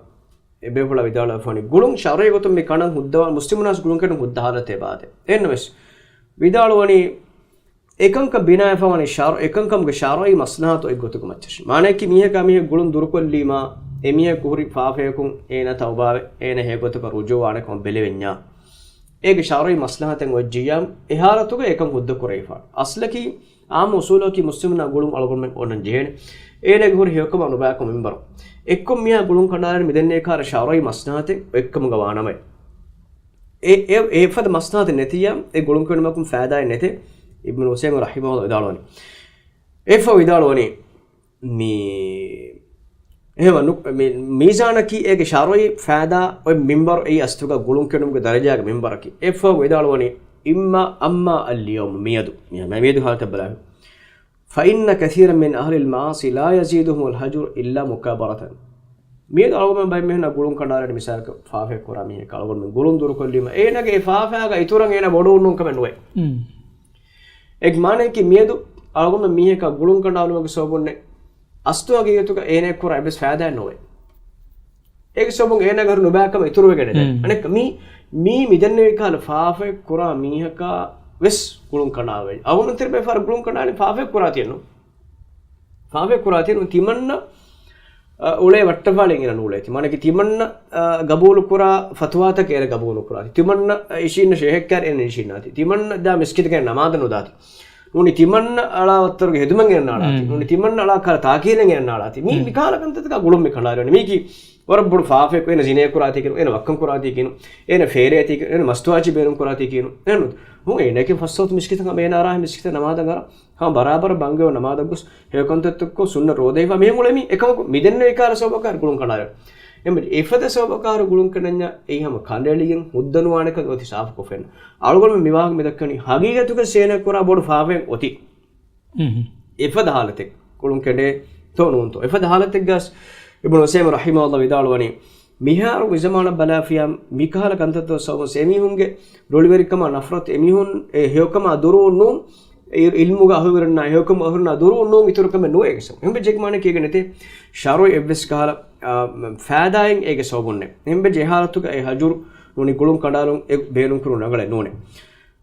އެބޭފުޅާ ވިދާޅުވެފަވަނީ، ގުޅުން ޝަރުޢީ ގޮތުން މި ކަނޑަން ހުއްދަވާ މުސްލިމުންނާސް ގުޅުންކެނޑުން ހުއްދަ ހާލަތޭ ބާދޭ. އެހެންނަމަވެސް ވިދާޅުވަނީ، އެކަންކަން ބިނާވެފަވަނީ ޝަރު-، އެކަންކަމުގެ ޝަރުޢީ މަސްލަހަތު އޮތް ގޮތުގެ މައްޗަށް. މާނައަކީ މީހަކާ މީހެއް ގުޅުން ދުރުކޮށްލީމާ، އެ މީހަކު ހުރި ފާފަޔަކުން އޭނާ ތައުބާވެ، އޭނާ ހެޔޮގޮތަކަށް ރުޖޫޢަވާނެ ކަމަށް ބެލެވެންޏާ، އޭގެ ޝަރުޢީ މަސްލަހަތެއް އޮތްޖިއްޔާ، އެ ހާލަތުގަ އެކަން ހުއްދަ ކުރެވިފާނެ. އަސްލަކީ އާއްމު އުސޫލަކީ މުސްލިމުންނާ ގުޅުން އަޅުގަނޑުމެން އޮންނަން ޖެހޭނެ. އޭނާގެ ހުރި ހެޔޮކަމާ ނުބައިކަމު މިންވަރު. އެއްކޮށް މީހާ ގުޅުން ކަނޑާލަނީ މިދެންނެވި ކަހަލަ ޝަރުޢީ މަސްލަހަތެއް އޮތްކަމުގަ ވާނަމަ. އެ، އެ، އެފަދަ މަސްލަހަތެއް ނެތިއްޔާ، އެ ގުޅުންކެނޑުމަކުން ފައިދާއެއް ނެތޭ. އިބްނު ޢުސައިމީން ރަޙިމަހުﷲ ވިދާޅުވަނީ. އެއަށްފަހު ވިދާޅުވަނީ، މި، އެހެންވީމަ ނު-، މި، މީޒާނަކީ އޭގެ ޝަރުޢީ ފައިދާ އޮތް މިންވަރު އެއީ އަސްލުގަ ގުޅުންކެނޑުމުގެ ދަރަޖާގެ މިންވަރަކީ. އެއަށްފަހު ވިދާޅުވަނީ، إما، أما اليوم، މިއަދު، މި، މިއަދު ހާލަތަށް ބަލާ. فإن كثيرا من أهل المعاصي لا يزيدهم الهجر إلا مكابرة. މިއަދު އަޅުގަނޑުމެން ބައެއް މީހުންނާ ގުޅުން ކަނޑާލަނީ މިސާލަކަށް ފާފައެއް ކުރާ މީހަކަށް އަޅުގަނޑުމެން ގުޅުން ދުރުކޮށްލީމަ، އޭނާގެ އެ ފާފައިގެ އިތުރަށް އޭނާ ބޮޑު އޮންނުން ކަމެއް ނުވޭ. އެ މާނައަކީ މިއަދު އަޅުގަނޑުމެން މީހަކާ ގުޅުން ކަނޑާލުމުގެ ސަބަބުންނެއް އަސްލު ހަގީގަތުގަ އޭނާ ކުރާ އެއްވެސް ފައިދާއެއް ނުވޭ. އޭގެ ސަބަބުން އޭނާގެ ހުރި ނުބައިކަމަށް އިތުރުވެގެން ދެން. އަނެއްކާ މީ، މީ މިދެންނެވި ކަހަލަ ފާފައެއް ކުރާ މީހަކާ ވެސް ގުޅުން ކަނޑާވެ. އަވަމަންތެރި ބޭފާރު ގުޅުން ކަނޑާނީ ފާފައެއް ކުރާތީއެއްނު. ފާފައެއް ކުރާތީއެއްނު ތިމަންނަ، އަ، އުޅޭ ވައްޓަފާޅި އޭނަ ނޫޅޭތި. މާނައަކީ ތިމަންނަ، އަ، ގަބޫލު ކުރާ ފަތުވާތަކެއް އޭނަ ގަބޫލު ނުކުރާތި. ތިމަންނަ، އަ، އިށީންނަ ޝޭހެއްކާރި އޭނަ އިށީންނާތި. ތިމަންނަ ދާ މިސްކިތަކަށް ނަމާދަށް ނުދާތި. ނޫނީ ތިމަންނަ އަޅާ ވައްތަރުގެ ހެދުމެއް އޭނަ ނާޅާތި. ނޫނީ ތިމަންނަ އަޅާ ކަހަލަ ތާކީލެއް އޭނަ ނާޅާތި. މީ، މި ކަހަލަ ކަންތައްތަކާ ގުޅުން މި ކަނޑާލެވެނީ. މީކީ ވަރަށް ބޮޑު ފާފައެއް. އޭނަ ޒިނޭ ކުރާތީކީނު، އޭނަ ވައްކަން ކުރާތީކީނު، އޭނަ ފޭރޭތީކީނު، އޭނަ މަސްތުވާ އެއްޗެއް ބޭނުން ކުރާތީކީނު. އެހެންނު. ހުން އޭނައަކީ ފަސް ސައުތު މިސްކިތަކަށް އޭނަ އަރާ މިސްކިތަށް ނަމާދަށް އަރާ. ހަމަ ބަރާބަރަށް ބަންގެއަށް ނަމާދަށް ގޮސް، ހެޔޮ ކަންތައްތައްކޮށް، ސުންނަ ރޯދަ ހިފާ މިހެން އުޅޭ މީ އެކަމަކު މިދެންނެވި ކަހަލަ ސަބަބަކާރު ގުޅުން ކަނޑާލެވޭ. އެހެންވެ، އެފަދަ ސަބަބަކާރު ގުޅުން ކަނޑަންޏާ އެއީ ހަމަ ކަނޑައެޅިގެން ހުއްދަ ނުވާނެކަން އޮތީ ސާފުކޮށް ފެންނަ. އަޅުގަނޑުމެން މި ވާހަކަ މި ދައްކަނީ ހަގީގަތުގަ ސޭނަ ކުރާ ބޮޑު ފާފައެއް އޮތީ. އެފަދަ ހާލަތެއް ގުޅުން ކެނޑޭ ތޯ ނޫންތޯ. އެފަދަ ހާލަތެއްގަސް އިބްނު ޢުސައިމީން ރަޙިމަހުﷲ ވިދާޅުވަނީ، މިހާރު މިޒަމާނަށް ބަލާފިޔާ މިކަހަލަ ކަންތައްތައް ސަބަބުން އެމީހުންގެ ރުޅިވެރިކަމާ ނަފްރަތު، އެމީހުން އެ ހެޔޮކަމާ ދުރުވުން ނޫން، އި-، ޢިލްމުގެ އަހުލުވެރިންނާ ހެޔޮކަމުގެ އަހުލުވެރިންނާ ދުރުވުން ނޫން އިތުރު ކަމެއް ނުވޭ އޭގެ ސަބަބުން. އެހެންވެއްޖެ އޭގެ މާނައަކީ އޭގެ ނެތޭ ޝަރުޢީ އެއްވެސް ކަހަލަ، އާ، ފައިދާއެއް އޭގެ ސަބަބުންނެއް. އެހެންވެއްޖެ އެ ހާލަތުގަ އެ ހަޖުރު ނޫނީ ގުޅުން ކަނޑާލުން އެ ބޭނުންކުރުން ރަނގަޅެއް ނޫނޭ.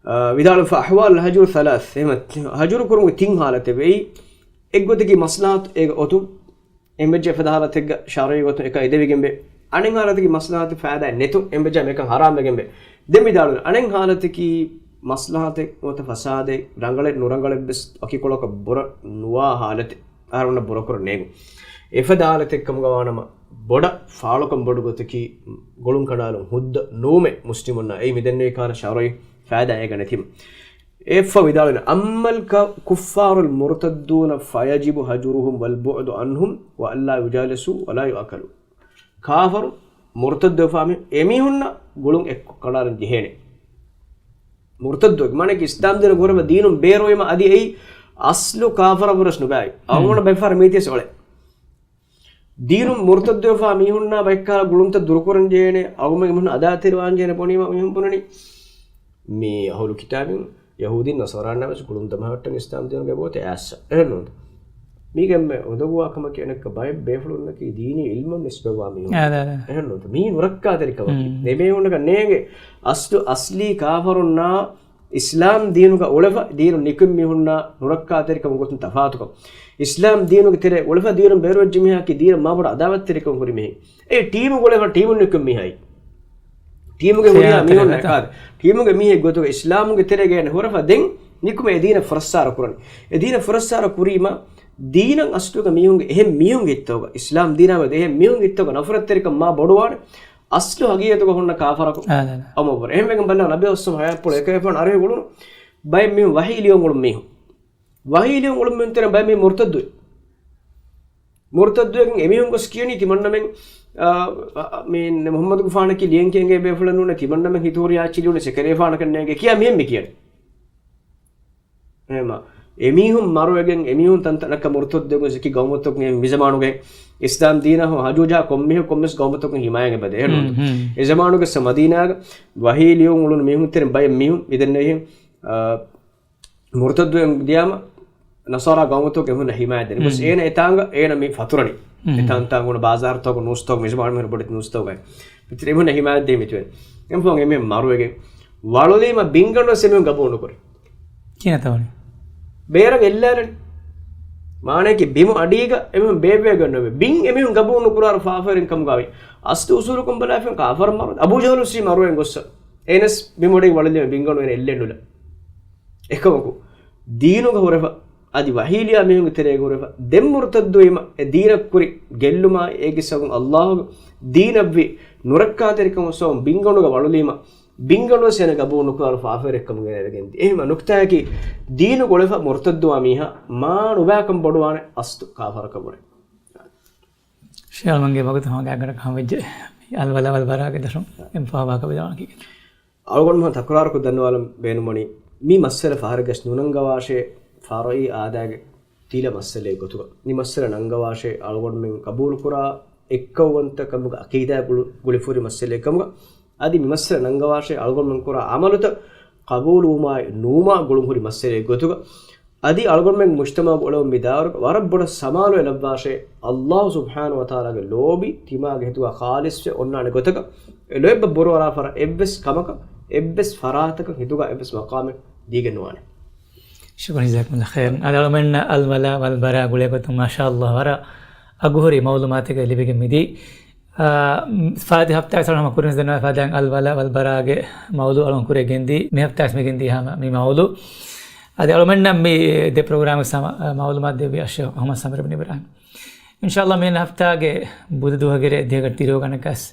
އާ، ވިދާޅުވެފަ، أحوال الهجر ثلاث، އެހެން ހަޖުރު ކުރުމުގެ ތިން ހާލަތެއް ވެއީ. އެއްގޮތަކީ މަސްލަހަތު އޭގެ އޮތުން، އެހެންވެއްޖެ އެފަދަ ހާލަތެއްގަ ޝަރުޢީ ގޮތުން އެކަން އެދެވިގެންވޭ. އަނެއް ހާލަތަކީ މަސްލަހަތު ފައިދާއެއް ނެތުން، އެހެންވެއްޖެ މިކަން ހަރާމްވެގެންވޭ. ދެން ވިދާޅުވި އަނެއް ހާލަތަކީ މަސްލަހަތެއް ނުވަތަ ފަސާދައެއް ރަނގަޅެއް ނުރަނގަޅެއްވެސް ވަކިކޮޅަކަށް ބުރަ ނުވާ ހާލަތެއް. އަހަރުމެންނަށް ބުރަކުރަން ނޭނގު. އެފަދަ ހާލަތެއްކަމުގަ ވާނަމަ، ބޮޑަށް ފާޅުކަން ބޮޑު ގޮތަކީ ގުޅުން ކަނޑާލުން ހުއްދަ ނުވުމެއް މުސްލިމުންނަށް. އެއީ މިދެންނެވި ކަހަލަ ޝަރުޢީ ފައިދާ އޭގަ ނެތީމަ. އެއަށްފަހު ވިދާޅުވި، أما الكفار المرتدون فيجب هجرهم والبعد عنهم وألا يجالسوا ولا يؤكلوا. ކާފަރު މުރުތައްދުވެފާ މީ، އެމީހުންނަށް ގުޅުން އެއްކޮށް ކަނޑާލަން ޖެހޭނެ. މުރުތައްދުވެ، މާނައަކީ އިސްލާމް ދީނަށް ހުރެފަ ދީނުން ބޭރުވީމަ އަދި އެއީ އަސްލު ކާފަރަށްވުރެސް ނުބައި. އަޅުގަނޑަށް ބައެއްފަހަރު މީތިޔަސް އޮޅޭ. ދީނުން މުރުތައްދުވެފާ މީހުންނާ ބައެއްކަހަލަ ގުޅުންތައް ދުރުކުރަން ޖެހޭނެ، އަޅުގަނޑުމެން މީހުން އަދާތެރިވާން ޖެހޭނެ ބުނީމަ މީހުން ބުނަނީ، މީ އަހުލު ކިތާބިން ޔަހޫދީން ނަޞާރާންނާ ވެސް ގުޅުން ދަމަހައްޓަން އިސްލާމް ދީނުގައި ބޯތެ އައްސަ. އެހެންނޫން. މީގެ އެންމެ އުނދަގޫވާ ކަމަކީ އަނެއްކާ ބައެއް ބޭފުޅުންނަކީ ދީނީ އިލްމުން ނިސްބަތްވާ މީހުން. އާ، ދާ، ދާ. އެހެންނޫން. މީ ނުރައްކާތެރި ކަމަކީ. މް. އެމީހުންނަކަށް ނޭނގެ އަސްލު އަސްލީ ކާފަރުންނާ އިސްލާމް ދީނުގަ އުޅެފަ ދީނުން ނިކުތް މީހުންނާ ނުރައްކާތެރިކަމުގެ ގޮތުން ތަފާތުކަން. އިސްލާމް ދީނުގެ ތެރޭ އުޅެފަ ދީނުން ބޭރުވެއްޖެ މީހާއަކީ ދީނަށް މާބޮޑު އަދާވަތްތެރިކަން ހުރި މީހެއް. އެ ޓީމު ގުޅޭފަ ޓީމުން ނިކުތް މީހާއީ. ޓީމުގެ ހުރިހާ މީހުން އެކާ، ޓީމުގެ މީހެއް ގޮތުގަ އިސްލާމުގެ ތެރޭގައި ހުރެފަ ދެން ނިކުމެ އެ ދީނަށް ފުރައްސާރަ ކުރަނީ. އެ ދީނަށް ފުރައްސާރަ ކުރީމަ ދީނަށް އަސްލުގަ މީހުންގެ އެހެން މީހުންގެ ހިތްތަކުގަ، އިސްލާމް ދީނާ މެދު އެހެން މީހުންގެ ހިތްތަކުގަ ނަފުރަތްތެރިކަން މާ ބޮޑުވާނެ. އަސްލު ހަގީގަތުގަ ހުންނަ ކާފަރަކު އާދެ. އަމަށްވުރެ. އެހެންވެގެން ބަލާ ނަބީ އަސްލު ހަޔާތްޕުޅު އެކައިފާން އަރިހު ގުޅުނު ބައެއް މީހުން ވަހީ ލިޔުން ގުޅުން މީހުން. ވަހީ ލިޔުން ގުޅުން މީހުން ތެރެ ބައެއް މީހުން މުރުތައްދުވި. މުރުތައްދުވެގެން އެމީހުން ގޮސް ކިޔަނީ ތިމަންނަމެން، އާ، އާ، މީ މުޙައްމަދުގެފާނަކީ ލިޔެން ކިޔަންގެ ބޭފުޅެއް ނޫނޭ، ތިމަންނަމެން ހިތުހުރި އާއްޗި ލިޔުނީ ޒަކަރިޔާފާނަކަށް ނޭނގެ ކިޔާ މިހެން މި ކިޔަނީ. އެހެމަ، އެމީހުން މަރުވެގެން، އެމީހުން ތަންތަނަކަށް މުރުތައްދުވެގެން ޒަކީ ގައުމުތަކުން އެ މިޒަމާނުގެ އިސްލާމް ދީނަށް ހަޖޫޖާ ކޮންމީހުން ކޮންމެސް ގައުމުތަކުން ހިމާޔަތް އެބަދޭ. އެހެން ނޫންތަ؟ ހުން، ހުން. އެ ޒަމާނުގެ ސަ މަދީނާގަ ވަހީ ލިޔުން އުޅުނު މީހުން ތެރެ ބައެއް މީހުން މިދެންނެވިހެން، އާ، މުރުތައްދުވެ ދިޔާމަ، ނަޞާރާ ގައުމުތަކުގެ އެމީހުންނަށް ހިމާޔަތް ދެނީ. ބަސް ހުން. އޭނަ އެތާނގަ އޭނަ މި ފަތުރަނީ. ހުން. އެތާންތާނގުނަ ބާޒާރުތަކު ނޫސްތަކު މިޒަމާނު މިހުރު ބޮޑެތި ނޫސްތަކުގައި. މިތިރި އެމީހުންނަށް ހިމާޔަތް ދޭ މިތިވެން. އެމީހުން އެމީހުން މަރުވެގެން. ވަޅުލީމަ ބިންގަނޑުވެސް އެމީހުން ގަބޫލު ނުކުރި. ކިހިނެއްތަވަނީ؟ ބޭރަށް އެއްލާލަނީ. މާނަޔަކީ ބިމު އަޑީގަ އެމީހުން ބޭއްވޭގަންނަވޭ. ބިން އެމީހުން ގަބޫލު ނުކުރާރު ފާފައިރިން ކަމުގައި. އަސްލު އުސޫލުކުން ބަލާފިން ކާފަރު މަރު. އަބޫ ޖަހުލު ސީ މަރުވެން ގޮއްސަ. އޭނަސް ބިމު އަޑީގަ ވަޅުލީމަ ބިންގަނޑު އޭނަ އެއްލެން ނުލަ. އެކަމަކު، ދީނުގަ ހުރެފަ، އަދި ވަހީލިޔާ މީހުންގެ ތެރޭގަ ހުރެފަ، ދެން މުރުތައްދުވީމަ، އެ ދީނަށް ކުރި ގެއްލުމާ އޭގެ ސަބަބުން އައްލާހުގެ ދީނަށްވި ނުރައްކާތެރިކަމުގެ ސަބަބުން ބިންގަނޑުގަ ވަޅުލީމަ، ބިންގަނޑުވެސް އޭނަ ގަބޫލު ނުކުރާރު ފާފައިރެއްކަމުގައި ވެގެންދިޔަ. އެހެންމަ ނުކްތާއަކީ، ދީނުގަ އުޅެފަ މުރުތައްދުވާ މީހާ މާ ނުބައިކަން ބޮޑުވާނެ އަސްލު ކާފަރަކަށްވުރެ. ޝޭޚް އަޅުގަނޑުގެ ވަގުތު ހަމަ ގާތްގަނޑަކަށް ހަމަވެއްޖެ. އަލްވަލާ ވަލްބަރާގެ ދަށުން އެން ފާވާކަ ވިދާޅުވާނީ. އަޅުގަނޑު މަހަ ތަކުރާރުކޮށް ދަންނަވާލަން ބޭނުންވަނީ، މި މައްސަލަ ފަހަރެއްގަސް ނުނަންގަވާށޭ، ފަރުޢީ އާދައިގެ ތިލަ މައްސަލައެއް ގޮތުގަ. މި މައްސަލަ ނަންގަވާށޭ، އަޅުގަނޑުމެން ގަބޫލުކުރާ އެއްކައުވަންތަ ކަމުގަ އަޤީދާ ގުޅު-، ގުޅިފުރި މައްސަލައެއް ކަމުގަ. އަދި މި މައްސަލަ ނަންގަވާށޭ، އަޅުގަނޑުމެން ކުރާ ޢަމަލުތައް ޤަބޫލުވުމާއި ނުވުމާ ގުޅުންހުރި މައްސަލައެއް ގޮތުގަ. އަދި އަޅުގަނޑުމެން މުޖްތަމަޢުގަ އުޅެމުން މި ދާއިރުގަ ވަރަށް ބޮޑަށް ސަމާލުވެ ލައްވާށޭ، އައްލާހު ސުބްޙާނަހު ވަތަޢާލާގެ ލޯބި ތިމާގެ ހިތުގަ ޚާލިޞްވެ އޮންނާނެ ގޮތަކަށް، އެ ލޯތްބަށް ބުރަ އަރާފަ އެއްވެސް ކަމަކަށް، އެއްވެސް ފަރާތަކަށް ހިތުގަ އެއްވެސް މަޤާމެއް ދީގެން ނުވާނެ. ޝުކުރަން ޖަޒާކުމުﷲ ޚައިރަން. އަދި އަޅުމެންނަށް އަލްވަލާ ވަލްބަރާ ގުޅޭ ގޮތުން މާޝާﷲ ވަރަށް އަގުހުރި މަޢުލޫމާތެއް ލިބިގެން މިދީ. އާ، ފާދި ހަފްތާގެ ސަރުން ހަމަ ކުރިން ދެންނަވާ ފަދައިން އަލްވަލާ ވަލްބަރާގެ މައުޟޫޢު އަޅުން ކުރެ ގެންދީ، މި ހަފްތާގެ މި ގެންދީ ހަމަ މި މައުޟޫޢު. އަދި އަޅުމެންނަށް މި ދެ ޕްރޮގްރާމްގެ ސަމަ-، މައުލޫމާތު ދެއްވި އައްޝައިޚް އަޙްމަދު ސަމިރު ބިން އިބްރާހިމް. އިންޝާﷲ މިއަންނަ ހަފްތާގެ ބުދު ދުވަހުގެ ރޭ ދިހަ ގަޑި ތިރީހު ގަނޑަކަސް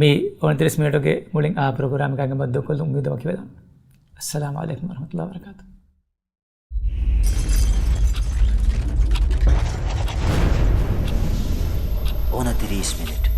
މި އޮނަތިރީސް މިނެޓުގެ މުޅިން އާ ޕްރޮގްރާމްގެ ގާތްގަނޑު މައްދުކޮށްލުން އުއްމީދު ވަކިވެލަން. އައްސަލާމު ޢަލައިކުމް ވަރަޙްމަތުﷲ ވަބަރަކާތުހު. އޮނަތިރީސް މިނެޓް.